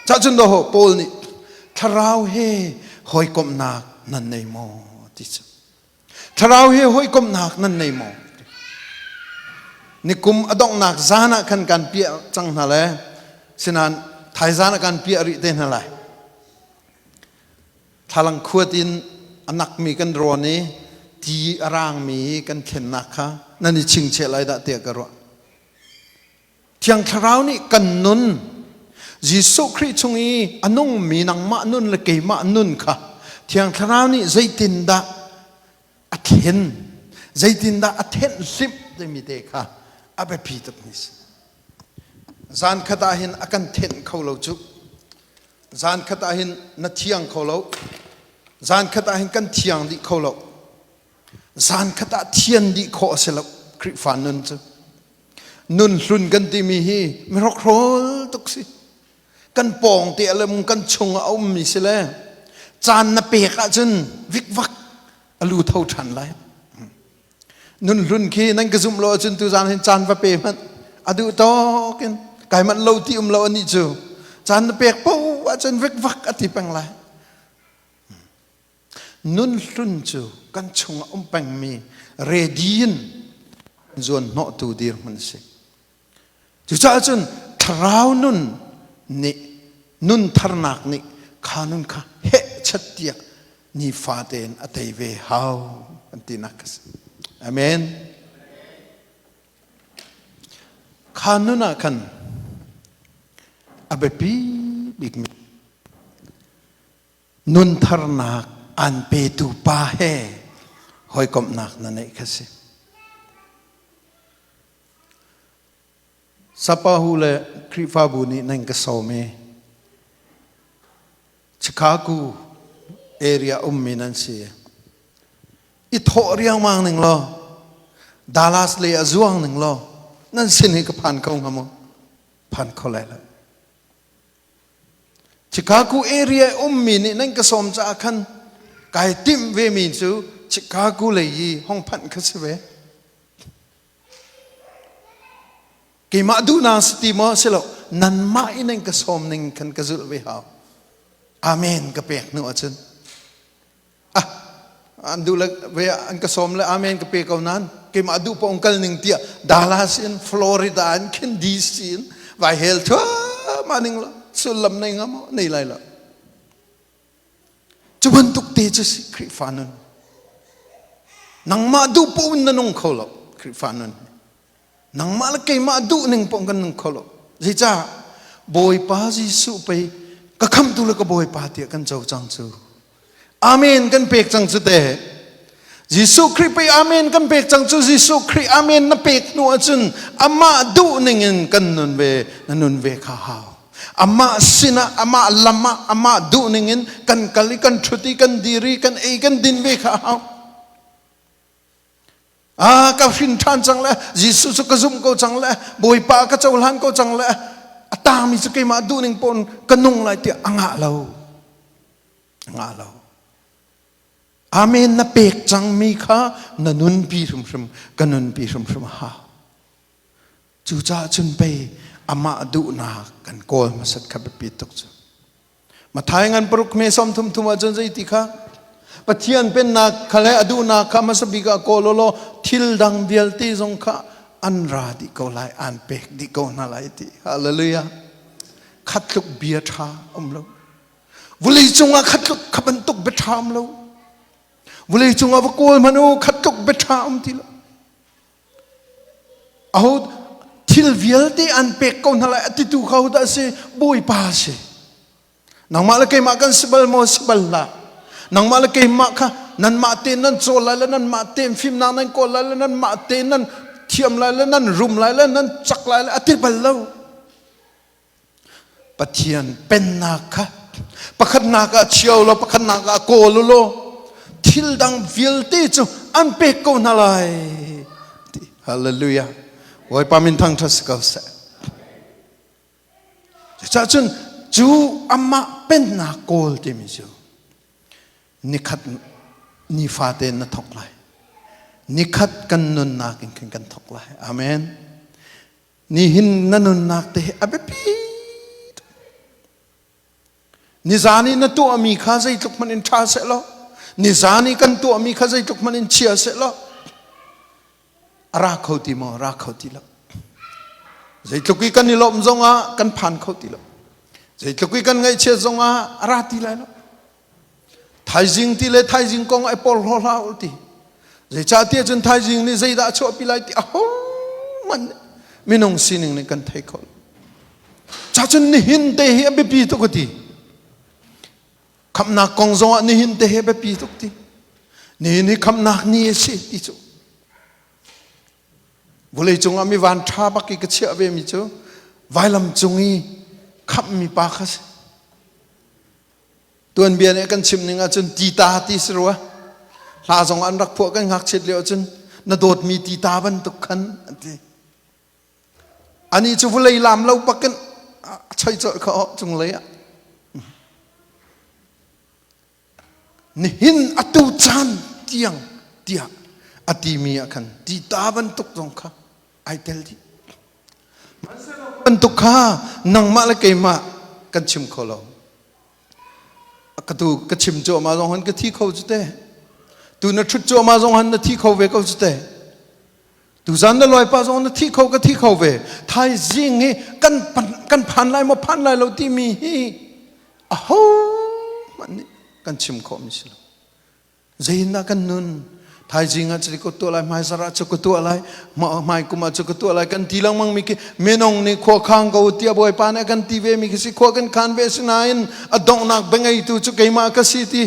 Cahcun do Paul nih Thlarau he hawikomhnak nan nei maw ti cu. Thlarau he hawikomhnak nan nei maw? Nikum a donghnak zan ah khan kan piah cang hna le sinan thaizan ah kan piah rih te hna lai. Thlalang khuat in a nakmi kan rawn i ti a raangmi kan thlennak kha nan i chingcheh lai dah tiah ka ruah. Thiang Thlarau nih kan nun Jesuh Khrih chung i a nungmi nangmah nun le keimah nun kha Thiang Thlarau nih zeitindah a thlen zeitindah a thenh hlimh timi te kha a biapi tukmi si. Zan khat ah hin a kan thenh kho lo cu. Zan khat ah hin na thiang kho lo. Zan khat ah hin kan thiang dih kho lo. Zan khat ah thian dih khawh a si lo Khrihfa nun cu. Nun hlun kan timi hi mihrokhrol tuk si. Kan pawng te le kan chung ah a ummi si le caan na pek ahcun vikvak a lu tho ṭhan lai. Nun hlun khi nan ka zumh lo ahcun tuzaan hin caan va pe hmanh a duh tawk in kai manh lo ti um lo anih cu caan na pek paoh ahcun vikvak a ti peng lai. Nun hlun cu kan chungah um pengmi ready in zuan hnawhtu dirhmun a si. Cucaah cun thlarau nun nih nun tharnak nih kha nun kha heh chat tiah nifa tein a tei ve hau an tinak a si. Amen. Kha nun ah khan a biapi bikmi nun tharnak an petu pa he hawikomhnak na neih kha si. Sapahu le Khrihfabu nih nan ka sawm i Chicago area ummi nan si. I thawh riangmang ning law Dallas lei a zuang ning law nan sin hi ka phan kho hnga maw? Phan kho lai lo. Chicago area ummi nih nan ka sawm caah khan kai timh vemi cu Chicago lei i hong phanh kha si ve. Keimah duhnak si ti maw si lo nanmah in nan ka sawm ning khan ka zulh ve hau. Amen ka pek hnu ahcun ah an duh le ve an ka sawm le amen ka pe ko nan keimah duh paoh kal ning tiah Dallas in Florida in khin DC in vai hel thuama ning lo sullam nei nga maw nei lai lo. Cu bantuk te cu si Khrihfa nun. Nangmah duh paoh in na nung kho lo Khrihfa nun. Nangmah le keimah duh ning paoh kan nung kho lo. Zeicah Bawipa Jesuh pei ka khamhtu le ka Bawipa tiah kan co cang cu. Amen kan pek cang cu te. Jesuh Khrih pei amen kan pek cang cu Jesuh Khrih amen na pek hnu ahcun amah duh ning in kan nun ve na nun ve kha hau. Amah sinah amah lam ah amah duh ning in kan kal i kan ṭhut i kan dir i kan ei kan din ve kha a hau. Ah ka hrin ṭhan cang le Jesuh cu ka zumh ko cang le Bawipa ka cohlan ko cang le a tangmi cu keimah duh ning pawn ka nung lai tiah a ngah lo. A ngah lo. Amen na pek cangmi kha na nunpi hrimhrim ka nunpi hrimhrim a hau. Cucaah cun pei amah duhnak kan kawl hmasat kha biapi tuk cu. Matthai ngan paruk hme som thum thum ahcun zeiti kha Pathian pennak kha le a duhnak kha hmasa bik ah kawl law thil dang vialte zong kha an ra dih ko lai an pek dih ko hna lai ti hallelujah khat tluk bia ṭha um lo vulei cungah khat tluk kha bantuk bia ṭha um lo vulei cungah va kawl hmanh u khat tluk bia ṭha um ti lo Aho thil vialte an pek ko hna lai a titu kha dah a si? Bawipa a si. Nangmah le keimah kan si bal maw? Si bal hlah. Nangmah le keimah kha nanmah tein nan cawl lai le nanmah tein fimnak nan kawl lai le nanmah tein nan thiam lai le nan rum lai le nan cak lai le a ti bal lo. Pathian pennak kha pakhatnak ah chia law pakhatnak ah kawl u law thil dang vialte cu an pek ko hna lai. Hallelujah. Bawipa min thangṭhat si ko seh. Cucaah cun cu amah pennak kawl timi cu nikhat nifate na thawk lai. Nikhat kan nunnak in khin kan thawk lai. Amen. Nihin na nunnak te hi a biapi tuk. Nizan i na tuahmi kha zeitluk hmanh in ṭha sehlaw, nizan i kan tuahmi kha zeitluk hmanh in chia sehlaw, a ra kho ti maw? Ra kho ti lo. Zeitluk i kan i lawmh zongah kan phan kho ti lo. Zeitluk i kan ngaihchiat zongah a ra ti lai lo. Thaizing ti le thaizing kong ai porhlaw hlah u ti. Zeicahtiah cun thaizing nih zeidah a chuahpi lai ti ahohmanh minung sining nih kan thei kho lo. Cacun nihin te hi a biapi tuk a ti. Khamhnak kong zongah nihin te hi a biapi tuk ti. Nihin hi khamhnak ni a si ti cu. Vawlei cungah mi van ṭha bak i ka chiah ve mi cu vailam cung i khamhmi pa kha si. Tuanbia nih kan chim ning ahcun tita ti si rua. Hla zong an rak phuah kan ngakchiat lio ahcun na dawtmi tita bantuk khan an ti. Ani cu vulei lam lo bakin a A choi colh kha oh cunglei ah. Nihin atu caan tiang tiah a timi ah khan tita bantuk zong kha ai tel dih. Bantuk kha nangmah le keimah kan chim kho lo. Ka tu ka chim cuahmah zong han ka thi kho cu te. Tu na ṭhut cuahmah zong han na thi kho ve ko cu te. Tuzan na lawi pa zong na thi kho ka thi kho ve. Thaizing hi kan kan phan lai maw phan lai lo timi hi aho hmanh nih kan chim khawh mi si lo. Zeiin dah kan nun? Thaizing ah cu ka tuah lai, hmaizarh ah cu ka tuah lai, hmai kum ah cu ka tuah lai kan ti lengmang mi khi minung nih khua khang ko tiah Bawipa nih a kan ti ve mi khi si khua kan khan ve sinain a donghnak biangeitu cu keimah ka si ti.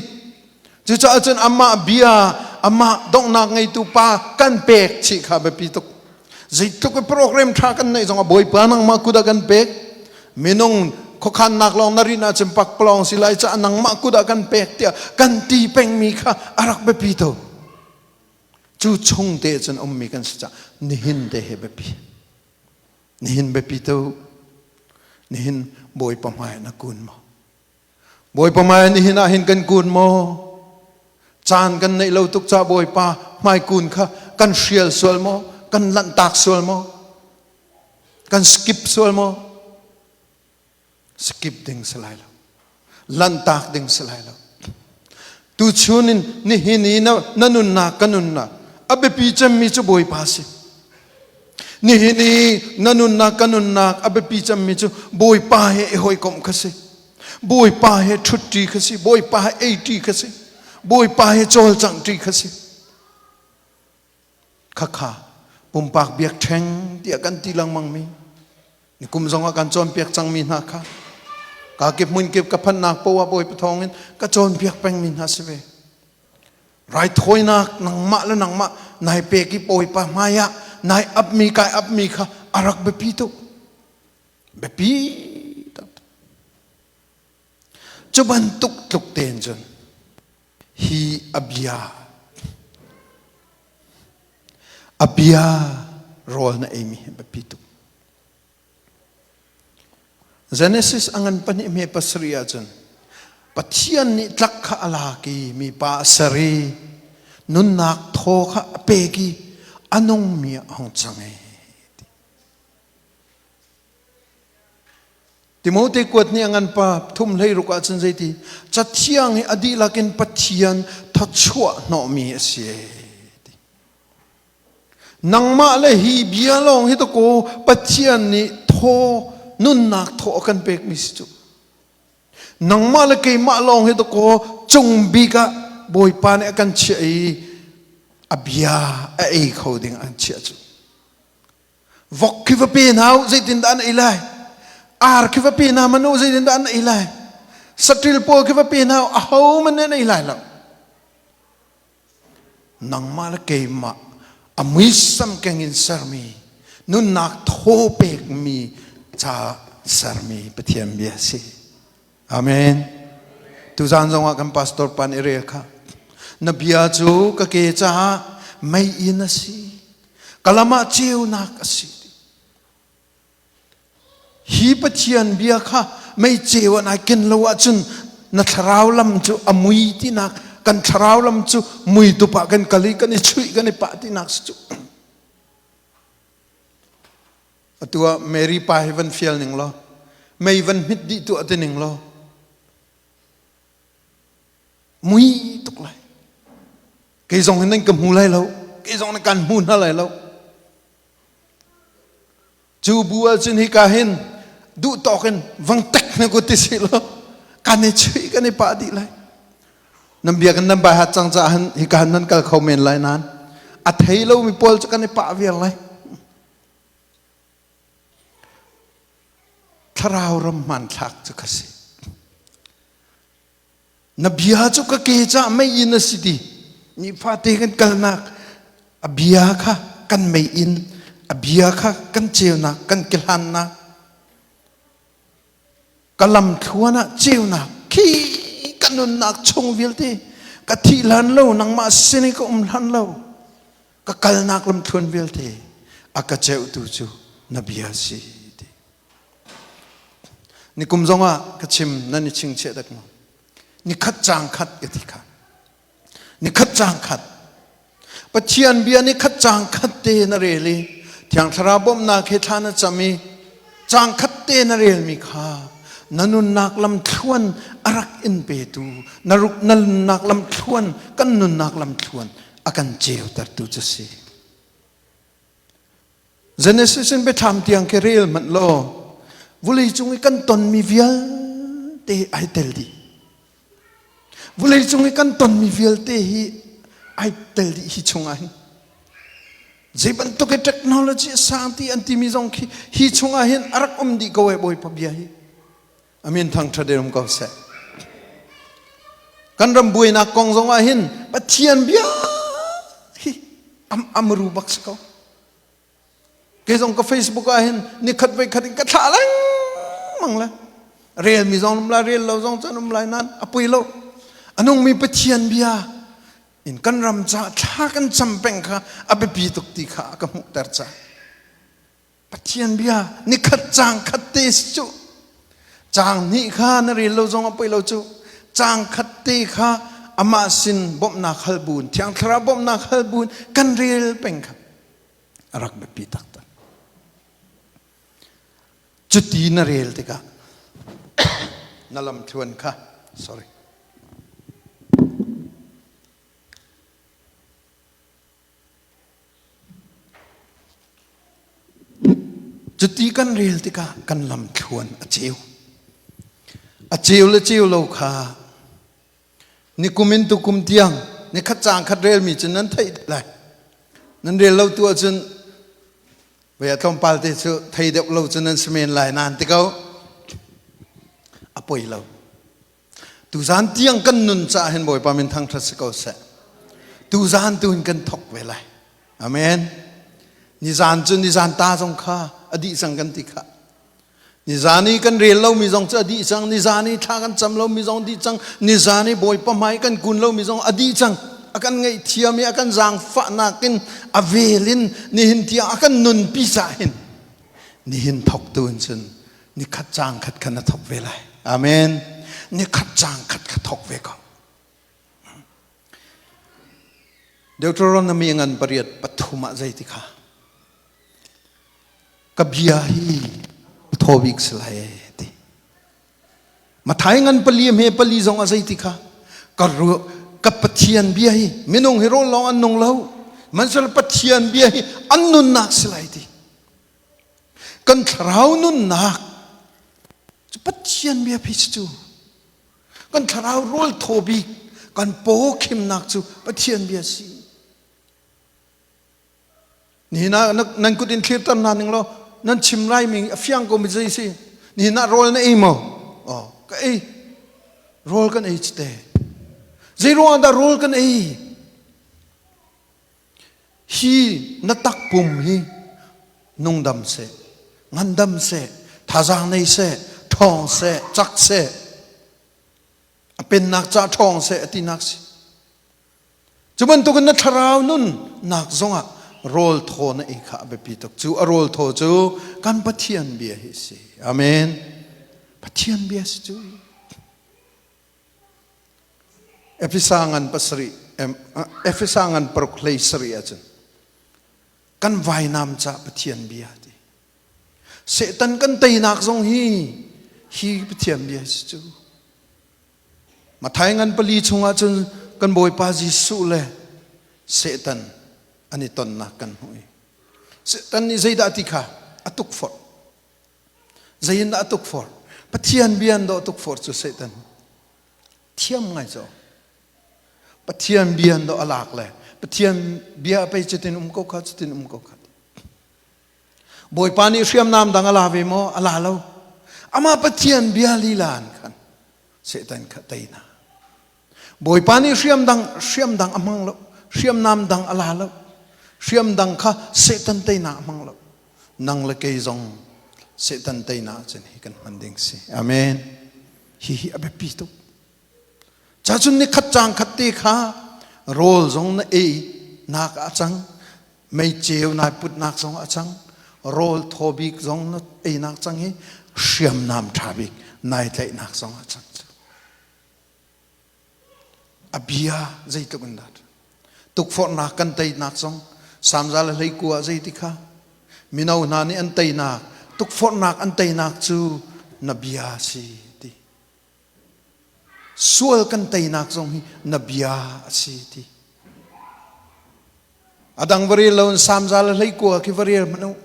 Cucaah cun amah bia, amah donghnak ngeitu pa kan pek chih kha biapi tuk. Zeitluk i program ṭha kan neih zongah Bawipa nangmah kut ah kan pek. Minung khuakhannak lawng na rin ahcun pakpalawng si lai caah nangmah kut ah kan pek tiah kan ti pengmi kha a rak biapi tuk. Cu chung te cun ummi kan si caah nihin te hi biapi. Nihin biapi tuk. Nihin Bawipa hmai na kun maw? Bawipa hmai nihin ah hin kan kun maw? Caan kan neih lo tuk ca Bawipa hmaikun kha kan hrial sual maw? Kan lanhtak sual maw? Kan skip sual maw? Skip ding si lai lo. Lanhtak ding si lai lo. Tuchun in nihin i na, na nunnak ka nunnak a biapi cemmi cu Bawipa si. Nihin i na nunnak ka nunnak a biapi cemmi cu Bawipa he i hawikomh kha si. Bawipa he ṭhutṭi kha si. Bawipa he eiṭi kha si. Bawipa he cawlcanghṭi kha si. Khakha pumpak biakṭheng tiah kan ti lengmang mi nikum zongah kan cawnpiak cangmi hna kha ka kip hmun kip ka phannak poah Bawipa thawngin ka cawnpiak pengmi hna si ve. Raithawinak nangmah le nangmah nai pek i Bawipa hmaiah nai apmi kai apmi kha a rak biapi tuk. Biapi tak. Cu bantuk tluk tein cun hi a bia a bia rawl na eimi hi biapi tuk. Genesis a ngan pahnih hme pasarih ahcun Pathian nih tlak kha a lak i mipa a ser i nunnak thaw kha a pek i a nungmi ah a hung cang e. Timote kuat nih a ngan pa thum hlei ruk ahcun zeiti cathiang hi a dihlak in Pathian thawchuah hnawhmi a si e. Nangmah le hi bia lawng hi dakaw Pathian nih thaw nunnak thaw a kan pekmi si cu. Nangmah le keimah lawng hi dakaw cung bik ah Bawipa nih a kan chiah i a bia a ei kho ding an chiah cu. Vok khi va pe hna u zeitindah an ei lai? Ar khi va pe hna man u zeitindah an ei lai? Saṭil pawl khi va pe hna u aho man an ei lai lo. Nangmah le keimah a muisam keng in sermi nunnak thaw pekmi ca sermi Pathian bia si. Amen. Tuzaan zongah kan pastor pan i rel kha. Na bia cu ka ke caah mei-inn a si. Ka lam ah ceunak a si. Hi Pathian bia kha mei ceu an ai ken lo ahcun na thlarau lam cu a mui tinak kan thlarau lam cu mui tup ah kan kal i kan i chuih kan i pah tinak si cu. Atu ah Mary pa hi van fial ning law mei van hmit dih tuah ti ning law mui tuk lai. Kei zong hin nan ka hmu lai lo. Kei zong nan kan hmu hna lai lo. Cu bu ahcun hika hin duh tawk in vang tek na kut ti si lo kan i chuih kan i pah dih lai. Nan biakinn nan bai hat cang caah hin hika hin nan kal kho men lai nain a thei lomi pawl cu kan i pah viar lai. Thlarau ram hmanthlak cu ka si. Na bia cu ka ke caah meiinn a si ti. Nifate kan kalnak a bia kha kan meiinn, a bia kha kan ceunak, kan kehlannak, ka lamthluan ah ceunak khi ka nunnak chung vialte ka thih hlan lo nangmah sin i ka um hlan lo ka kalnak lamthluan vialte a ka ceuhtu cu na bia si ti. Nikum zongah ka chim nan i chingchiah dek maw? Nikhat caang khat ka ti kha. Nikhat caang khat. Pathian bia nikhat caang khat te na rel i Thiang Thlarau bawmhnak he thla na cam i caang khat te na relmi kha na nunnak lamthluan a rak in petu na ruk na nunnak lamthluan kan nunnak lamthluan a kan ceutertu cu si. Genesis in biathlam tiang khi rel hmanh law vulei cung i kan tonmi vialte ai tel dih. Vulei cung i kan tonmi vialte hi ai tel dih hi chungah hin. Zei bantuk i technology a sang ti an timi zong khi hi chungah hin a rak um dih ko e Bawipa bia hi. Amin thangṭhat in um ko seh. Kan ram buainak kong zong ah hin Pathian bia hi am amru bak si ko. Kei zong ka Facebook ah hin nikhat voi khat in ka thlah lengmang le rel mi zong um lai rel lo zong cun um lai nan a pui lo. Anung mi Pathian bia in kan ram ca thla kan cam peng kha a biapi tuk ti kha a ka hmuhter ca. Pathian bia nikhat caang khat te si cu. Caang hnih kha na rel lo zong a poi lo cu. Caang khat te kha amah sin bawmhnak hal buin Thiang Thlarau bawmhnak hal buin kan rel peng kha a rak biapi taktak. Cuti na rel tikah na lamthluan kha sorry Cuti kan rel tikah kan lamthluan a ceu. A ceu le ceu lo kha nikum in tukum tiang nikhat caang khat relmi cu nan theih lai. Nan rel lo tu ahcun vei a tlawmpal te cu thei deuh lo cu nan si men lai nan ti ko. A poi lo. Tuzan tiang kan nun caah hin Bawipa min thangṭhat si ko seh. Tuzan tu in kan thok ve lai. Amen. Nizan cu nizan ta zong kha a dih cang kan ti kha. Nizan i kan rel lomi zong cu a dih cang. Nizan i thla kan cam lomi zong dih cang. Nizan i Bawipa hmai kan kun lomi zong a dih cang. A kan ngaihthiam i a kan zaangfahnak in a vel in nihin tiang a kan nunpi cah hin nihin thok tu in cun nikhat caang khat kha na thok ve lai. Amen. Nikhat caang khat kha thok ve ko. Deuteronomy ngan 8:3 ah zei ti kha ka bia hi thaw bik si lai ti. Mathai ngan pali hme pali zong a zei ti kha ka ka Pathian bia hi minung hi rawl lawng an nung lo mansel Pathian bia hi an nunnak si lai ti. Kan thlarau nunnak cu Pathian bia phi cu kan thlarau rawl thaw bik kan paw khimnak cu Pathian bia si. Nihin ah nan kut in thlirter hna ning law nan chim lai mi a fiang ko mi zei si. Nihin ah rawl na ei maw? Oh, ka ei. Rawl kan ei te. Zei ruang dah rawl kan ei? Hi na takpum hi nungdam seh, ngandam seh, thazaang nei seh, ṭhawng seh, cak seh, a pennak ca ṭhawng seh a tinak si. Cu bantukin na thlarau nun nak zongah rawl thaw na ei kha a biapi tuk. Cu a rawl thaw cu kan Pathian bia hi si. Amen. Pathian bia si cu. Efesa ngan pasarih Efesa ngan paruk hlei sarih ahcun kan vainam ca Pathian bia ti. Satan kan teinak zong hi hi Pathian bia si cu. Mathai ngan pali chungah cun kan Bawipa Jesuh le Satan an i tonnak kan hmuh i Satan nih zeidah ti kha a tukforh. Zei in dah a tukforh? Pathian bia in dawh tukforh cu Satan thiam ngai cu. Pathian bia in dawh a lak le Pathian bia pei cutin um ko kha cutin um ko kha. Bawipa nih hriamnam dang a la ve maw? A la lo. Amah Pathian bia lila in khan Satan kha tei hna. Bawipa nih hriam dang hriam dang a hmang lo. Hriamnam dang a la lo. Hriam dang kha Satan teinak a hmang lo. Nang le kei zong Satan teinak cun hi kan hman ding si. Amen. Hi hi a biapi tuk. Ca cun ni khat cang khat te kha rawl zong na ei nak a cang. Mei ceu nai putnak zong a cang. Rawl thaw bik zong na einak cang hi hriamnam ṭha bik. nai tlaihnak zong ah cang cu. A bia zeitluk in dah tukforhnak kan teinak zong Samza le hleiku ah zeiti kha mino hna nih an teinak tukforhnak an teinak cu na bia si ti. Sual kan teinak zong hi na bia a si ti. A dang va rel lo in Samza le hleikua khi va rel hmanh u.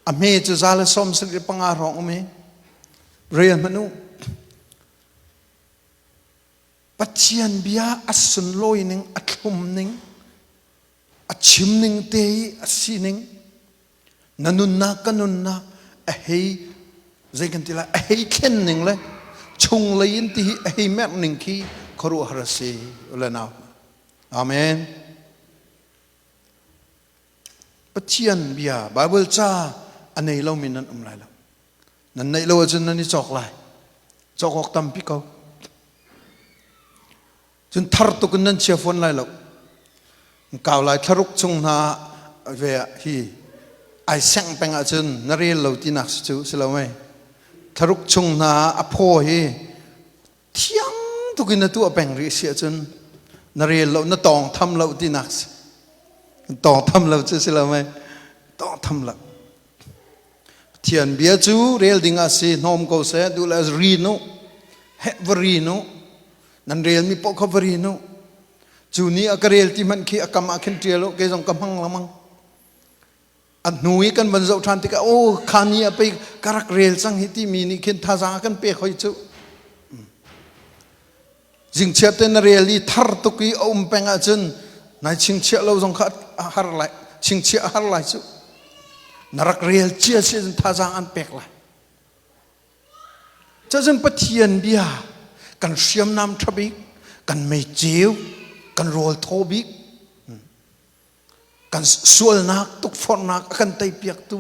A hme cu za le 75 hrawng um i rel hmanh u. Pathian bia a sunlawi ning, a thlum ning, a chim ning te i a si ning, na nunnak ka nunnak a hei zei kan ti lai a hei thlen ning le chunglei in ti hi a hei merh ning khi khuaruahhar a si ule nau. Amen. Pathian bia Bible ca a nei lomi nan um lai lo. Nan neih lo ahcun nan i cawk lai. Cawk awk tampi ko. Cun thar tuk in nan chia fawn lai lo. Kau lai thlaruk chung hna ve hi ai sengh peng ahcun na rel lo tinak si cu si lo mei. Thlaruk chung hna a phaw hi thiang tuk in na tuah peng rih si ahcun na rel lo na tawng tham lo tinak si. Tawng tham lo cu si lo mei. Tawng tham lo. Pathian bia cu rel ding ah si hnawm ko seh duh le rin u heh va rin u nan relmi poh kha va rin u cu ni a ka rel ti hmanh khi a kam ah khin ṭial u kei zong ka hmang lengmang a hnu i kan van zoh ṭhan tikah aw kha ni ah pei ka rak rel cang hi timi nih khin thazaang a kan pek hoi cu Zingchiat te na rel i thar tuk i a um peng ahcun nai chingchiah lo zong kha a har lai chingchiah a har lai cu na rak rel cia si ahcun thazaang an pek lai cun Pathian bia kan hriamnam ṭha bik kan meiceu kan rawl thaw bik kan sualnak tukforhnak a kan teipiaktu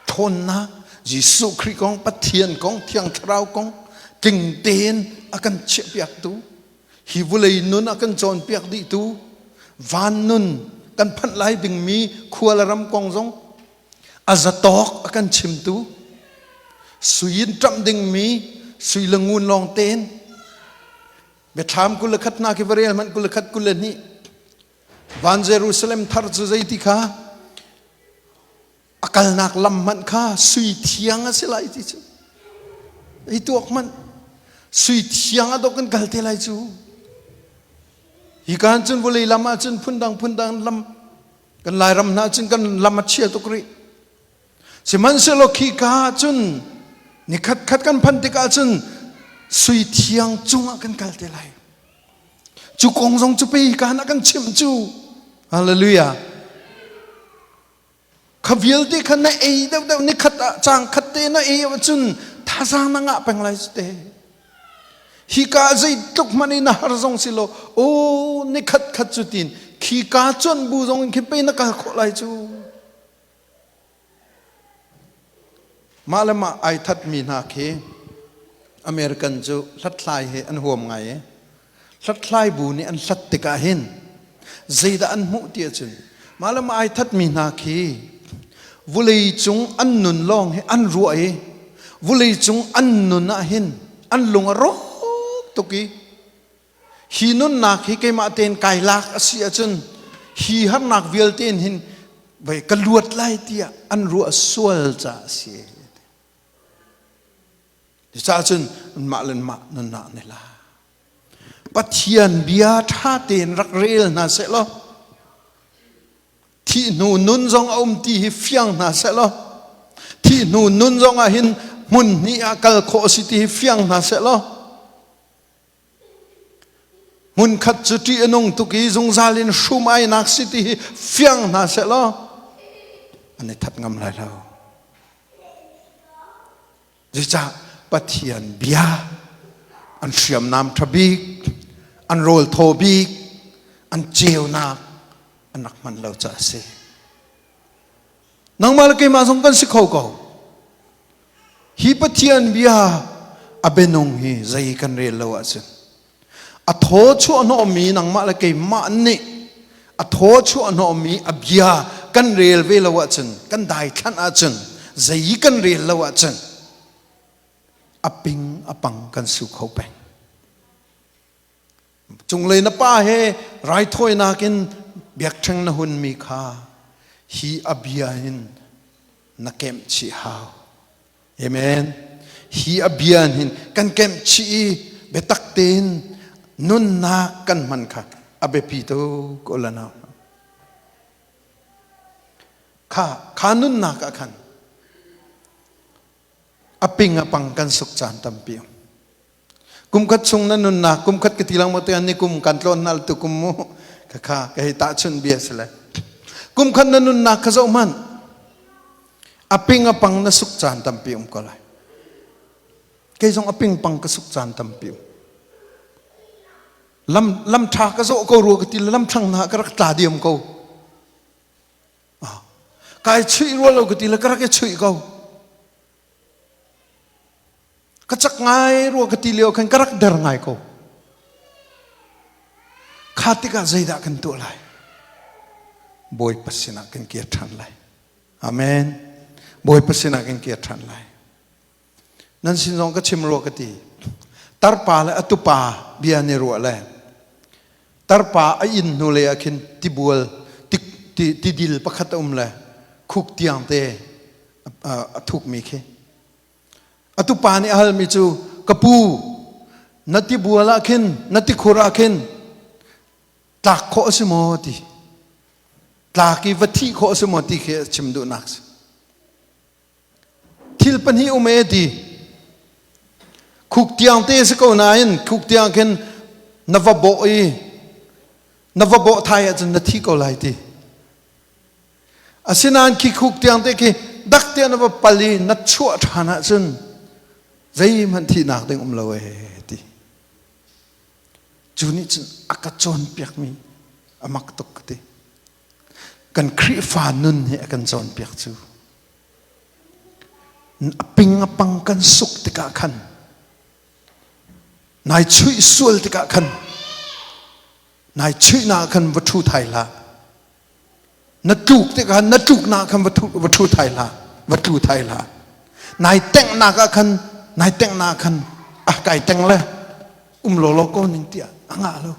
ṭhawnnak Jesuh Khrih kong Pathian kong Thiang Thlarau kong tling tein a kan chiahpiaktu hi vulei nun a kan cawnpiak dihtu van nun kan phanh lai dingmi khua le ram kong zong a zatawk a kan chimtu sui in ṭamh dingmi sui le ngun lawng tein Biathlam 21 hna khi va rel hmanh 21 22 Van Jerusalem thar cu zeiti kha a kalnak lam hmanh kha sui thiang a si lai ti cu hi tuak hmanh sui thiang a dok in kal te lai cu hi kan cun vawlei lam ah cun phundang phundang lam kan lairam hna cun kan lam a chia tuk rih Sihmanhsehlaw khika ah cun nikhat khat kan phanh tikah cun sui thiang cungah kan kal te lai. Cu kong zong cu pei hika ah kan chimh cu. Hallelujah. Kha vialte kha na ei deuhdeuh nikhat ah cang khat te na ei ahcun thazaang na ngah peng lai te. Hika zeitluk hmanh in na har zong si lo aw nikhat khat cu tin khika cuan bu zong in khin pei na kal khawh lai cu. Mah le mah ai thatmi hna khi American cu hlathlai hi an huam ngai i hlathlai bu nih an hlat tikah hin zeidah an hmuh ti ahcun mah le mah ai thatmi hna khi vulei cung an nun lawng hi an ruah i vulei cung an nun ah hin an lung a rawk tuk i Hi nunnak hi keimah tein kai lak a si ahcun hi harnak vialte in hin vei ka luat lai tiah an ruah sual caah a si. Cucaah cun mah le mah nunnak an i la. Pathian bia ṭha tein rak rel hna seh law thih hnu nun zong a um ti hi fiang hna seh law thih hnu nun zong ah hin hmun hnih ah kal khawh a si ti hi fiang hna seh law Hmunkhat cu ṭih a nung tuk i zungzal in hrum-ainak si ti hi fiang hna seh law an i that ngam lai lo. Zeicah Pathian bia an hriamnam ṭha bik, an rawl thaw bik, an ceunak an rak hman lo caah a si. Nangmah le keimah zong kan si kho ko. Hi Pathian bia a bianung hi zei kan rel lo ahcun a thaw chuah hnawhmi nangmah le keimah nih a thaw chuah hnawhmi a bia kan rel ve lo ahcun kan daithlanh ahcun zei kan rel lo ahcun. A ping a pang kan su kho peng. Cunglei na pa he raithawinak in biakṭheng na hunmi kha hi a bia hin na kemh chih hau. Amen. Hi a bia hin kan kemh chih i biatak tein nunnak kan hman kha a biapi tuk o la nau. Kha kha nunnak ah khan a ping a pang kan suk caan tampi um. Kum khat chung na nunnak kum khat ka ti lang mo te ni kum kan tlawn nal tu kum mu kha kha ka hei tahchun bia si le kum khat na nunnak kha zoh hmanh a ping a pang na suk caan tampi um ko lai kei zong a ping pang ka suk caan tampi um lam lam tha ka zawh ko rua ka ti lam thlang na ka rak tla diam ko kai chuih rua lo ka ti le ka rak i chuih ko Ka cak ngai rua ka ti lio khan ka rak der ngai ko. Kha tikah zeidah kan tuah lai? Bawipa sinah kan kir ṭhan lai. Amen. Bawipa sinah kan kir ṭhan lai. Nan sin zong ka chim rua ka ti. Tarpa le atupa bia ni ruah le tarpa a inn hnu lei ah khin tibual tidil pakhat a um le khuk tiang te a thukmi khi Atu pa nih a halmi cu ka pu na tibual ah khin na tikhur ah khin tlak khawh a si maw ti tlak i va thih khawh a si maw ti khi a chim duhnak si thil pahnih um e ti khuk tiang te si ko nain khuk tiang khin na va bawh i na va bawh thai ahcun na thi ko lai ti Asinain khi khuk tiang te khi dak tiang na va pal i na chuah ṭhan ahcun zeihmanh thihnak ding um lo ee ti. Cu nih cun a ka cawnpiakmi a mak tuk ka ti. Kan Khrihfa nun hi a kan cawnpiak cu. A ping a pang kan suk tikah khan nai chuih sual tikah khan nai chuihnak khan va ṭhu thai hlah. Na tluk tikah na tluknak khan va ṭhu thai hlah, va tlu thai hlah. Nai tenghnak ah khan nai tenghnak khan ah kai teng le um lawlaw ko ning tiah a ngah lo.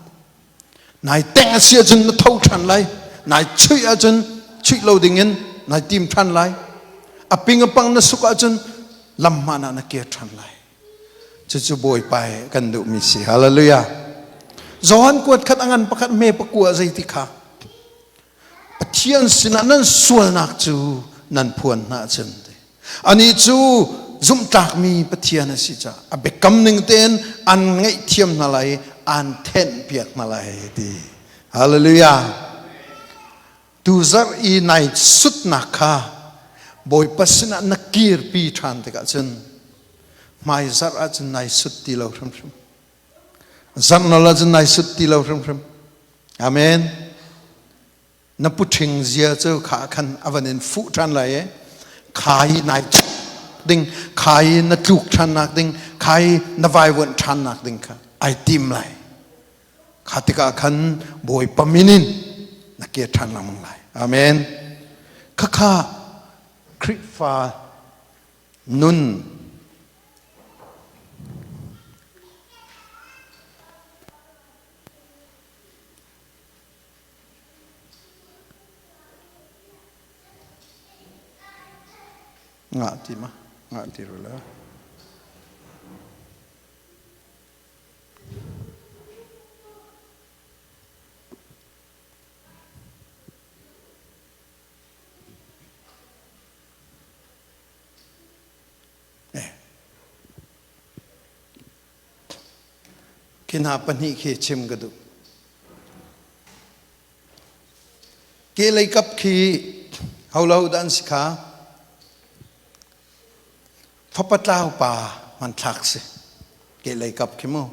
Nai teng a si ahcun na tho ṭhan lai. Nai chuih ahcun chuih lo dingin nai tim ṭhan lai. A ping a pang na suk ahcun lam hmaan ah na kir ṭhan lai. Cucu Bawipa he kan duhmi si. Hallelujah. Johan kuat khat a ngan pakhat hme pakua zeiti kha. Pathian sinah nan sualnak cu nan phuan hna ahcun ani cu zumhtlakmi Pathian a si caah a biakam ning tein an ngaihthiam hna lai i an thenh piak hna lai ti. Hallelujah. Tuzarh i nai sutnak kha Bawipa sinah na kirpi ṭhan tikah cun hmaizarh ahcun nai sut ti lo hrimhrim. Zarh nol ahcun nai sut ti lo hrimhrim. Amen. Na puṭhing zia cu kha khan a van in fuh ṭhan lai i kha i nai ding, kha i na tluk ṭhannak ding, kha i na vaivuanh ṭhannak ding kha ai tim lai. Kha tikah khan Bawipa min in na kir ṭhan lengmang lai. Amen. Khakha Khrihfa nun ngah ti ma ngah ti ru la. Khi hna pahnih khi chim ka duh. Ke kap khi ho lo dah an si kha? Fapa tlau pa hmanthlak si. Kehlei kap khi mu.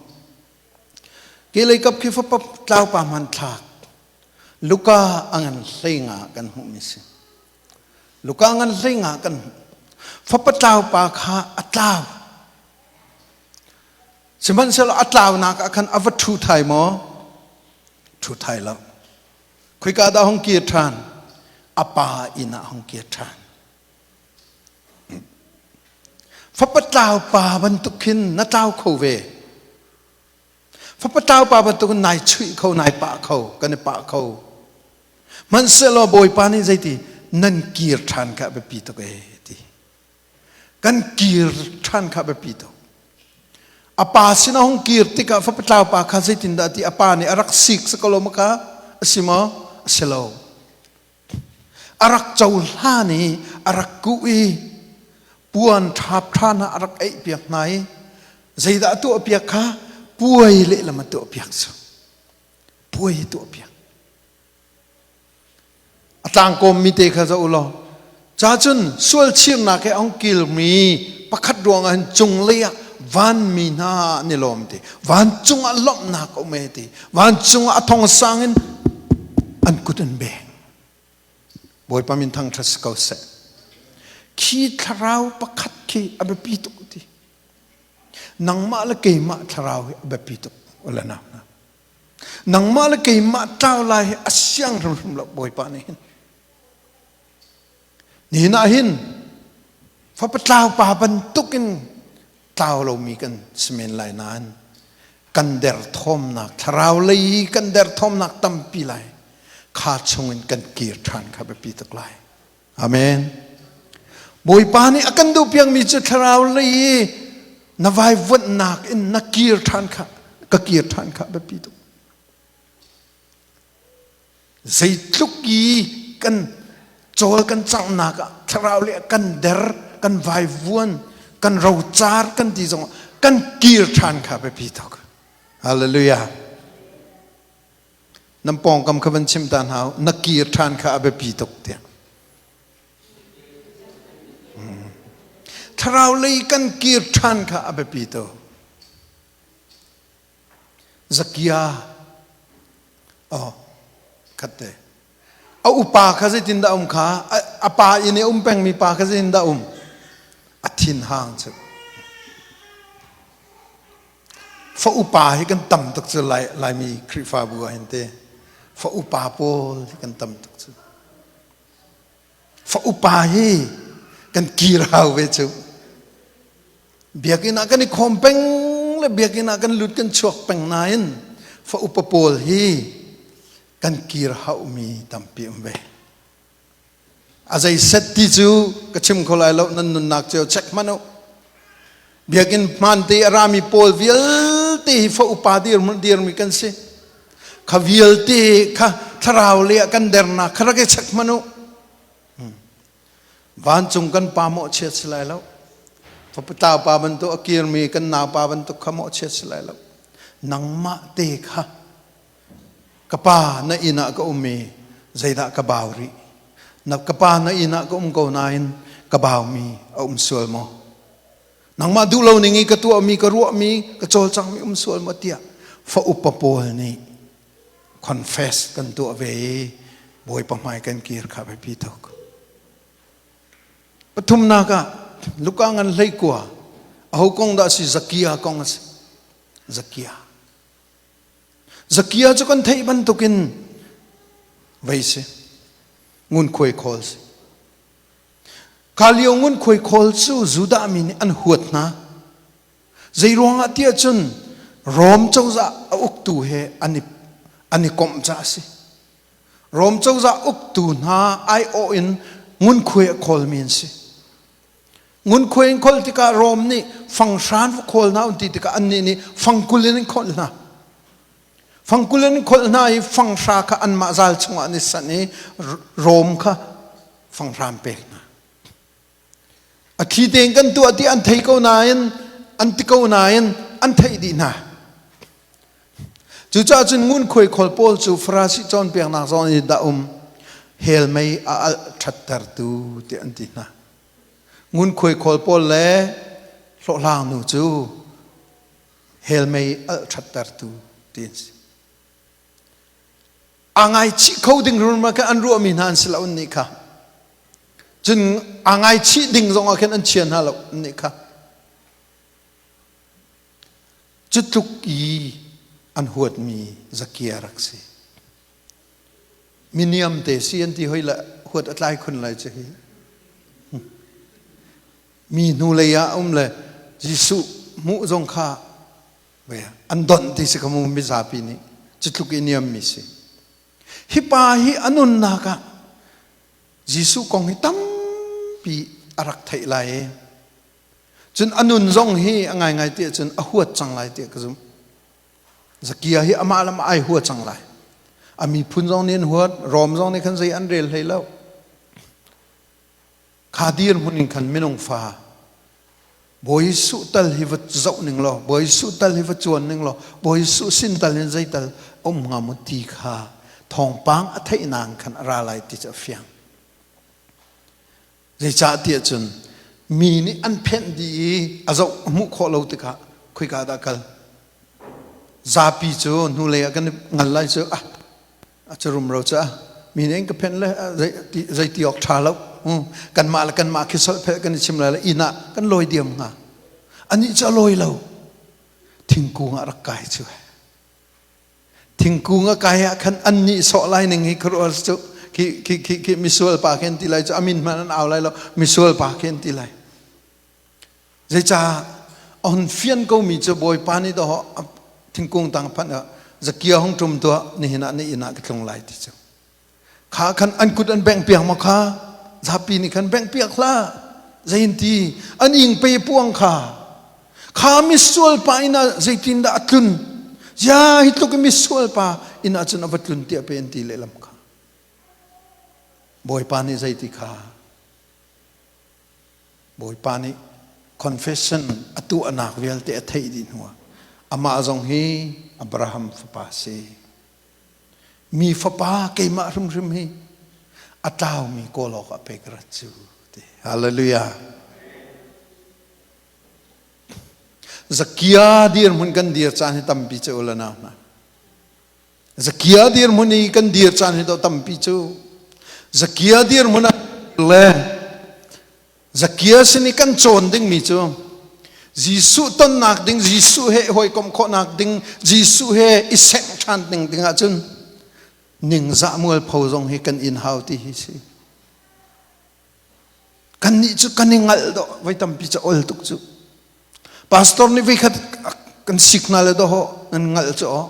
Kehlei kap khi fapa tlau pa hmanthlak. Luka a ngan hlei nga kan hmuhmi si. Luka ngan hlei nga kan hmuh. Fapa tlau pa kha a tlau. Sihmanhsehlaw a tlaunak ah khan a va ṭhu thai maw? Ṭhu thai lo. Khoika dah hung kir ṭhan? A pa inn ah hung kir ṭhan. Fapa tlau pa bantuk khin na tlau kho ve. Fapa tlau pa bantuk in nai chuih kho, nai pah kho, kan i pah kho. Hmanhsehlaw Bawipa nih zeiti nan kir ṭhan kha a biapi tuk ee ti. Kan kir ṭhan kha biapi tuk. A pa sin a hung kir tikah fapa tlau pa kha zeitindah ti a pa nih a rak sik si ko lo maw kha? A si maw? A si lo. A rak cohlan i a rak kuh i puan ṭhap ṭha hna a rak eih piak hna i zeidah a tuah piak kha puai lehlam a tuah piak cu. Puai a tuah piak. A tlangkawmmi te kha zoh u law ca cun sual chirnak he a hung kilmi pakhat ruangah hin cunglei ah vanmi hna an i lawm ti vancung ah lawmhnak a um e ti vancung ah a thong sang in an kut an beng Bawipa min thangṭhat si ko seh khi thlarau pakhat khi a biapi tuk ti nangmah le keimah thlarau hi a biapi tuk ula nau hna Nangmah le keimah tlau lai hi a siang hrimhrim lo Bawipa nih hin. Nihin ah hin fapa tlau pa bantukin tlau lomi kan si men lai nain kan derthawmnak thlarau lei i kan derthawmnak tampi lai kha chungin kan kir ṭhan kha biapi tuk lai. Amen. Bawipa nih a kan duh piakmi cu thlarau lei i na vaivuanhnak in na kir ṭhan kha ka kir ṭhan kha biapi tuk. Zeitluk i kan cawl kan canghnak ah thlarau lei ah kan der, kan vaivuan, kan rocar kan ti zong kan kir ṭhan kha biapi tuk. Hallelujah. Nan pawngkam kha van chim ta hna u, na kir ṭhan kha a biapi tuk tiah. Thlarau lei kan kir ṭhan kha a biapi tuk. Zakia oh khatte a upa kha zeitindah um kha a pa inn i um pengmi pa kha zeitindah um a thin hang cu Fa upa hi kan tam tuk cu Lai, Laimi Khrihfabu ah hin te. Fa upa pawl hi kan tam tuk cu. Fa upa hi kan kir hau ve cu. Biakinn ah kan i khawm peng le biakinn ah kan lut kan chuak peng nain fa upa pawl hi kan kir haumi tampi um ve. A zei set ti cu ka chim kho lai lo nan nunnak cio check hmanh u. Biakinn hmaan te a rami pawl vialte hi fa upa dir dirmi kan si. Kha vialte kha thlarau le ah kan dernak kha rak i check hmanh u. Vancung kan pa mawhchiat si lai lo. Fapa pa bantuk a kirmi kan naupa bantuk kha mawhchiat si lai lo. Nangmah te kha Ka pa na inn ah ka um i zeidah ka bau rih? Na ka pa na inn ah ka um ko nain ka baumi a um sual maw? Nangmah duh lo ning i ka tuahmi, ka ruahmi, ka cawlcangmi um sual maw tiah fa upa pawl nih confess kan tuah ve i Bawipa hmai kan kir kha biapi tuk. Pathumnak ah Luka ngan 19 aho kong dah si Zakia kong a si. Zakia. Zakia cu kan theih bantukin vei si ngunkhuai khawl si. Kha lio ngunkhuai khawl cu Judah mi nih an huat hna. Zei ruangah tiah cun Rom cozah a uktu he an i, an i komh caah a si. Rom cozah uktu hna aiawh in ngunkhuai a khawlmi an si. Ngunkhuai in kholh tikah Rom nih fanghran va khawl hna un ti tikah annih nih fangkul in an kholh hna. Fangkul in an kholh hna i fanghra kha anmah zal chungah an i sanh i Rom kha fanghra an pek hna. A thli tein kan tuah ti an thei ko nain an ti ko nain an theih dih hna. Cucaah cun ngunkhuai khawl pawl cu Farasi cawnpiaknak zong in dah um hell mei a alh ṭhattertu tiah an ti hna. Ngunkhuai khawl pawl le hlawhhlang nu cu hell mei alh ṭhattertu ti an si. Aa ngaichih kho ding rulma kha an ruahmi hna an si lo an nih kha. Cun aa ngaichih ding zongah khin an chia hna lo an nih kha. Cu tluk i an huatmi Zakia rak si. Miniam te si an ti hoi le huat a tlai khun lai cu hi. Mi hnulei ah um le Jesuh hmuh zong kha an donh ti si ka mu mizapi nih cu tluk i niammi si. Hi pa hi a nunnak ah Jesuh kong hi tampi a rak theih lai i cun a nun zong hi a ngaingai ti ahcun a huat cang lai tiah ka zumh. Zakia hi amah le amah ai hua cang lai. A miphun zong nih an huat, Rom zong nih khan zei an rel hlei lo. Kha dirhmun in khan minung fa Bawi Jesuh tal hi va zoh ning law, Bawi Jesuh tal hi va cuan ning law, Bawi Jesuh sin tal in zeital um hnga mu ti kha thawngpang a theihnak khan a ra lai ti cu a fiang. Zeicah tiah cun mi nih an phenh dih i a zoh a hmuh khawh lo tikah khoika dah kal? Zapi cu hnulei ah kan ngal lai cu ah a cu rumro cu ah mi nih an ka phenh le zei ti awk ṭha lo. Kanmah le kanmah khi solhphelh kan i chim lai le inn ah kan lawi diam hnga. Anih cu a lawi lo. Thingkung ah rak kai cu. Thingkung a kai ah khan an nih sawh lai ning hi khuaruah cu khi khi khi khi misual pa khi an ti lai cu a min hmanh an au lai lo misual pa khi an ti lai. Zeicah a hun fian ko mi cu Bawipa nih dawh thingkung tang phanh ah Zakia hung ṭum tuah nihin ah na inn ah ka tlung lai ti cu. Kha khan an kut an bengh piak maw kha? Zapi nih khan bengh piak hlah. Zeinti an ing pe puang kha. Kha misual pa inn ah zeitindah a tlun? Ya hi tluk in misual pa inn ah cun a va tlun tiah pe an ti lehlam kha. Bawipa nih zeiti kha? Bawipa nih confession a tuahnak vialte a theih dih hnuah amah zong hi Abraham fapa si. Mi fapa keimah hrimhrim hi a tlaumi kawl awkah pei ka rat cu ti. Hallelujah. Zakia dirhmun kan dir caan hi tampi cu ula nau hna. Zakia dirhmun i kan dir caan hi do tampi cu. Zakia dirhmun ah le Zakia sin i kan cawn dingmi cu Jesuh tonnak ding, Jesuh he hawikomh khawhnak ding, Jesuh he i sengh ṭhan ding ding ahcun ningzah mualpho zong hi kan in hau ti hi si. Kannih cu kan i ngalh dawh voi tampi cu ol tuk cu. Pastor nih voikhat kan sik hna le dawh nan ngalh cu aw.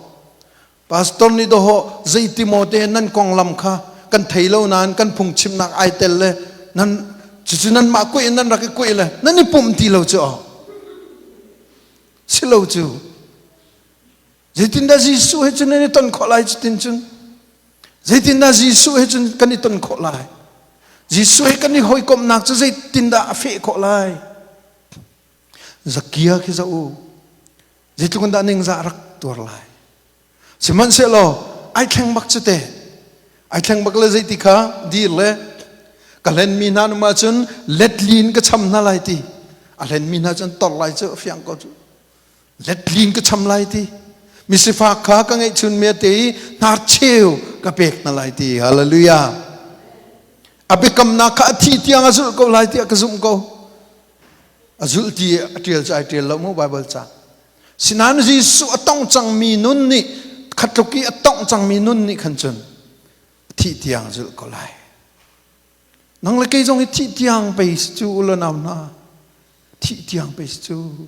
Pastor nih dawh zeiti maw te nan konglam kha kan thei lo nain kan phungchimnak ai tel le nan cucu nan mah kuih in nan rak i kuih le nan i pumh ti lo cu aw. Si lo cu. Zeitindah Jesuh he cun nan i ton khawh lai cutin cun? Zeitindah Jesuh he cun kan i ton khawh lai? Jesuh he kan i hawikomhnak cu zeitindah a feh khawh lai? Zakia khi zoh u. Zeitluk in dah ningzah rak tuar lai? Sihmanhsehlaw ai thleng bak cu te. Ai thleng bak le zeiti kha dir le ka hlenmi hna num ahcun letlin ka cham hna lai ti. A hlenmi hna cun tor lai cu a fiang ko cu. Letlin ka cham lai ti. Misifak kha ka ngeihchun mi te i hnarcheu ka pek hna lai ti. Hallelujah. A biakamnak kha a thi tiang a zulh ko lai tiah ka zumh ko. A zulh ti a ṭial cu ai ṭial lo mu Bible ca. Sinain Jesuh a tong cangmi nun nih khatluk i a tongh cangmi nun nih khan cun thih tiang zulh ko lai. Nang le kei zong hi thih tiang pei si cu u le nau hna. Thih tiang pei si cu.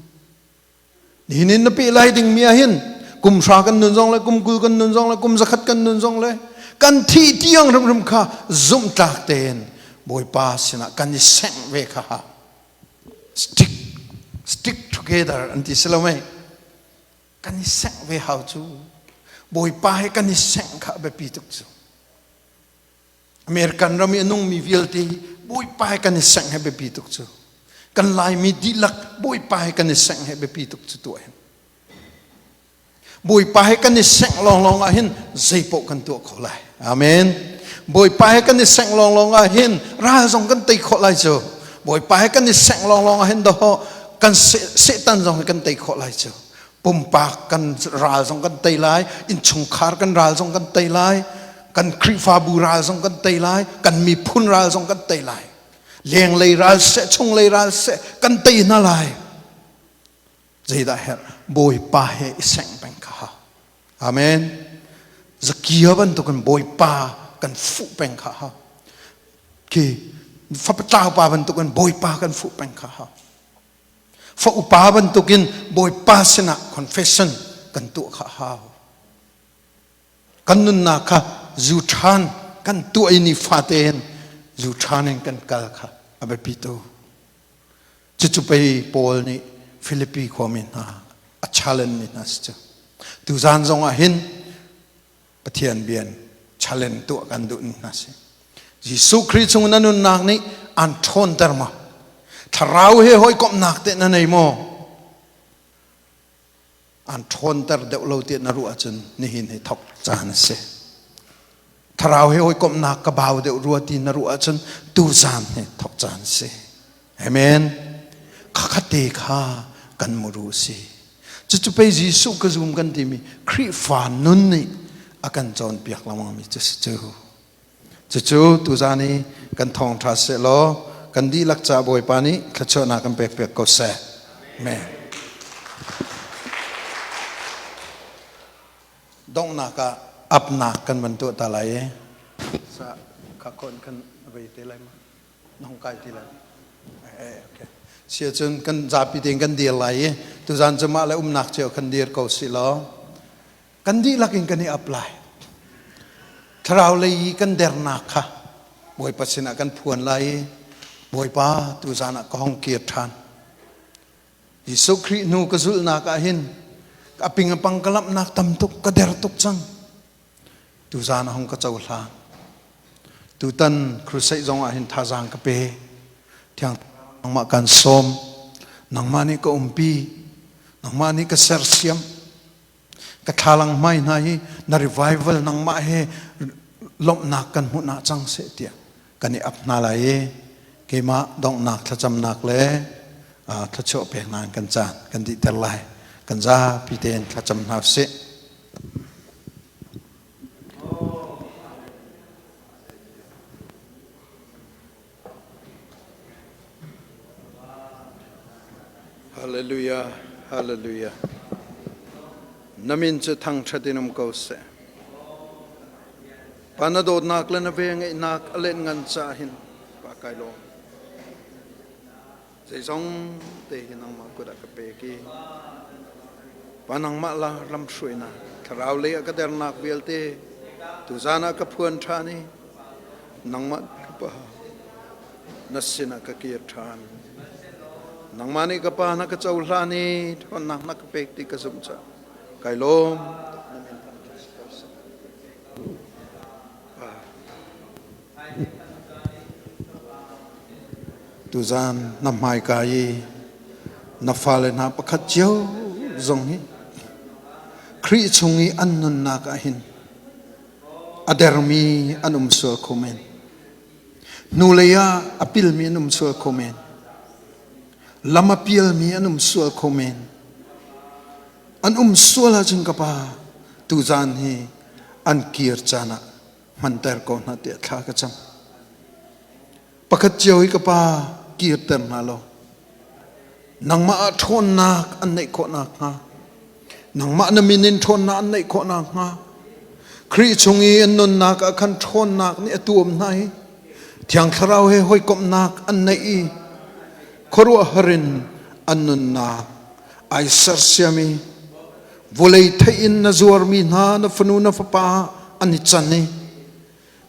Nihin in na peh lai dingmi ah hin kum hra kan nun zong le kum 20 kan nun zong le kum 100 kan nun zong le kan thih tiang hrimhrim kha zumhtlak tein Bawipa sinah kan i sengh ve kha ha. Stick stick together an ti si lo mei kan i sengh ve hau cu Bawipa he kan i sengh kha a biapi tuk cu. American ram i a nungmi vialte hi Bawipa he kan i sengh he biapi tuk cu. Kan Laimi dihlak Bawipa he kan i sengh he biapi tuk cu tuah hin. Bawipa he kan i sengh lawnglawng ah hin zeipaoh kan tuah khawh lai. Amen. Bawipa he kan i sengh lawnglawng ah hin ral zong kan tei khawh lai cu. Bawipa he kan i sengh lawnglawng ah hin dawh kan Satan zong hi kan tei khawh lai cu. Pumpak kan ral zong kan tei lai, innchungkhar kan ral zong kan tei lai, kan Khrihfabu ral zong kan tei lai, kan miphun ral zong kan tei lai. Lenglei ral seh, chunglei ral seh, kan tei hna lai. Zeidah herh? Bawipa he i sengh peng kha hau. Amen. Zakia bantukin Bawipa kan fuh peng kha hau. Khi Fapa pa bantukin Bawipa kan fuh peng kha hau. Fa upa bantukin Bawipa sinah confession kan tuah kha hau. Kan nunnak kha zu ṭhan kan tuah i nifate in zu ṭhan in kan kal kha a biapi tu. Cucu pei Paul nih Filipi khuami hna a challenge mi hna si cu. Tuzan zong ah hin Pathian bian challenge tuah kan duh ni hna si. Jesuh Khrih chung na nunnak nih an ṭhawnter maw? Thlarau he hawikomhnak te na nei maw? An ṭhawnter deuh lo ti na ruah ahcun nihin hi thok caan a si. Thlarau he hawikomhnak ka bau deuh rua ti na ruah ahcun tuzaan hi thok caan a si. Amen. Khakhat te kha kan muru a si. Cucu pei Jesuh ka zum kan timi Khrihfa nun nih a kan cawnpiak lengmangmi cu si cu. Cucu tuzaan i kan thawngṭha seh law kan dihlak ca Bawipa nih thluachuahnak kan pek piak ko seh. Amen. Donghnak ah apnak kan van tuah ta lai i sa kha khon kan vei te lai ma na hung kai ti lai. Eh, okay. Sia cun kan zapi tein kan dir lai i tuzaan cu mah le umnak cio kan dir ko si law kan dihlak in kan i ap lai. Thlarau lei i kan dernak kha Bawipa sinah kan phuan lai i Bawipa tuzaan ah ka hong kir ṭhan. Jesuh Khrih hnu ka zulhnak ah hin a ping a pang ka lamhnak tam tuk ka der tuk cang. Tuzaan a hong ka cohlang. Tutan crusade zong ah hin thazaang ka pe. Thiang nangmah kan sawm. Nangmah nih ka umpi. Nangmah nih ka sersiam. Ka thlalang hmai hna hi na revival nangmah he lawmhnak kan hmuh cang seh tiah kan i ap hna lai i keimah donghnak thlacamnak le thluachuah peknak kan caan kan dihter lai. Kan zapi tein thlacam hna usih. Hallelujah, hallelujah. Na min cu thangṭhat in um ko seh. Pa na dawtnak le na velngeihnak a len ngan caah hin pa kai lawm. Zeizong te hi nangmah kut ah ka pek i Pa nangmah la lamhruainak thlarau lei ah ka dernak vialte tuzan ah ka phuan ṭhan i nangmah ka pa na sinah ka kir ṭhan. Nangmah nih ka pa na ka cohlan i ṭhawnnak na ka pek ti ka zumh caah kai lawm. Na min thangṭhat si ko seh. Pa. Tuzan na hmaika i na fale hna pakhat cio zong hi Khrih chung i an nunnak ah hin a dermi an um sual kho men. Hnulei ah a pilmi an um sual kho men. Lam a pialmi an um sual kho men. An um sual ahcun ka pa tuzan hi an kir caan ah hmanter ko hna tiah thla ka cam. Pakhat cio hi ka pa kirter hna law nangmah ah ṭhawnnak an neih khawh nakhnga nangmah na min in ṭhawnnak an neih khawh nakhnga Khrih chung i an nunnak ah khan ṭhawnnak nih a tuam hna i Thiang Thlarau he hawikomhnak an neih i khuaruahhar in an nunnak ai sersiam i vawlei theih in na zuarmi hna na fanu na fapa an i can i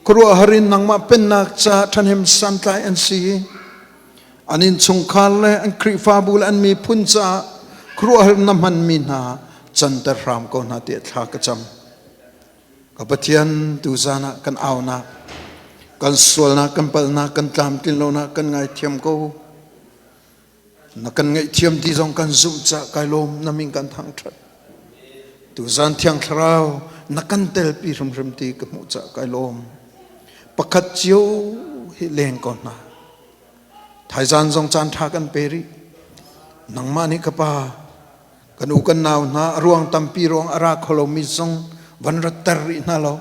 khuaruahhar in nangmah pennak ca ṭhahnem santlai an si i an innchungkhar le an Khrihfabu le an miphun caah khuaruahhar na hmanmi hna canter hram ko hna tiah thla ka cam. Ka Pathian tuzan ah kan aunak, kan sualnak, kan palhnak, kan tlamtlinlonak kan ngaithiam ko. Na kan ngaihthiam ti zong kan zumh cah kai lawm na min kan thangṭhat. Tuzan Thiang Thlarau na kan telpi hrimhrim ti ka hmuh cah kai lawm. Pakhat cio hi leng ko hna. Thaizan zong caan ṭha kan pe rih. Nangmah nih ka pa kan u kan nau hna a ruang tampi ruang a ra kho lomi zong van ratter rih hna lo.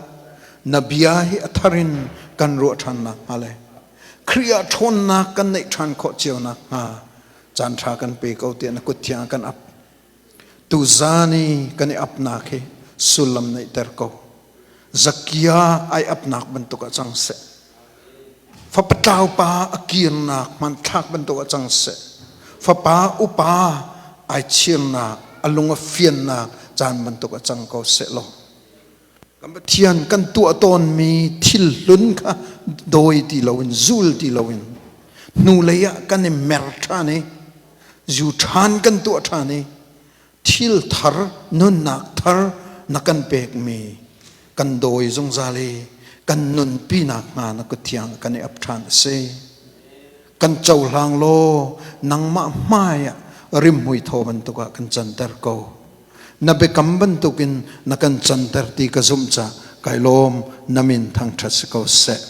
Na bia hi a thar in kan ruah ṭhan nakhnga le Khrih ah ṭhawnnak kan neih ṭhan khawh cio nakhnga caan ṭha kan pe ko tiah na kut thiang ah kan ap. Tuzaan i kan i apnak hi sullam neihter ko. Zakia ai apnak bantuk ah cang seh. Fapa tlau pa a kirnak hmanthlak bantuk ah cang seh. Fapa upa ai chirnak, a lung a fiannak caan bantuk ah cang ko seh law. Kan Pathian kan tuah tawnmi thil hlun kha dawi ti loin, zul ti loin hnulei ah kan i mer ṭhan i zu ṭhan kan tuah ṭhan i thil thar nunnak thar na kan pekmi kan dawi zungzal i kan nunpi nakhnga na kut thiang kan i ap ṭhan a si. Kan cohlang law nangmah hmai ah rimhmui thaw bantuk ah kan canter ko. Na biakam bantukin na kan canter ti ka zumh ca kai lawm na min thangṭhat si ko seh.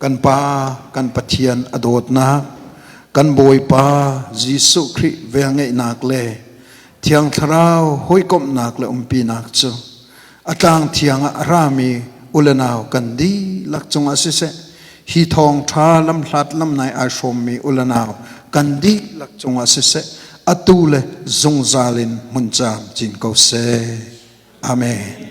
Kan Pa, kan Pathian a dawtnak, kan Bawipa Jesuh Khrih velngeihnak le Thiang Thlarau hawikomhnak le umpinak cu a tlang thiang ah a rami u le nau kan dihlak cungah siseh, hi thawngṭha lamhlat lamnai ai hrawmmi u le nau kan dihlak cungah siseh, atu le zungzal in hmun caam cin ko seh. Amen.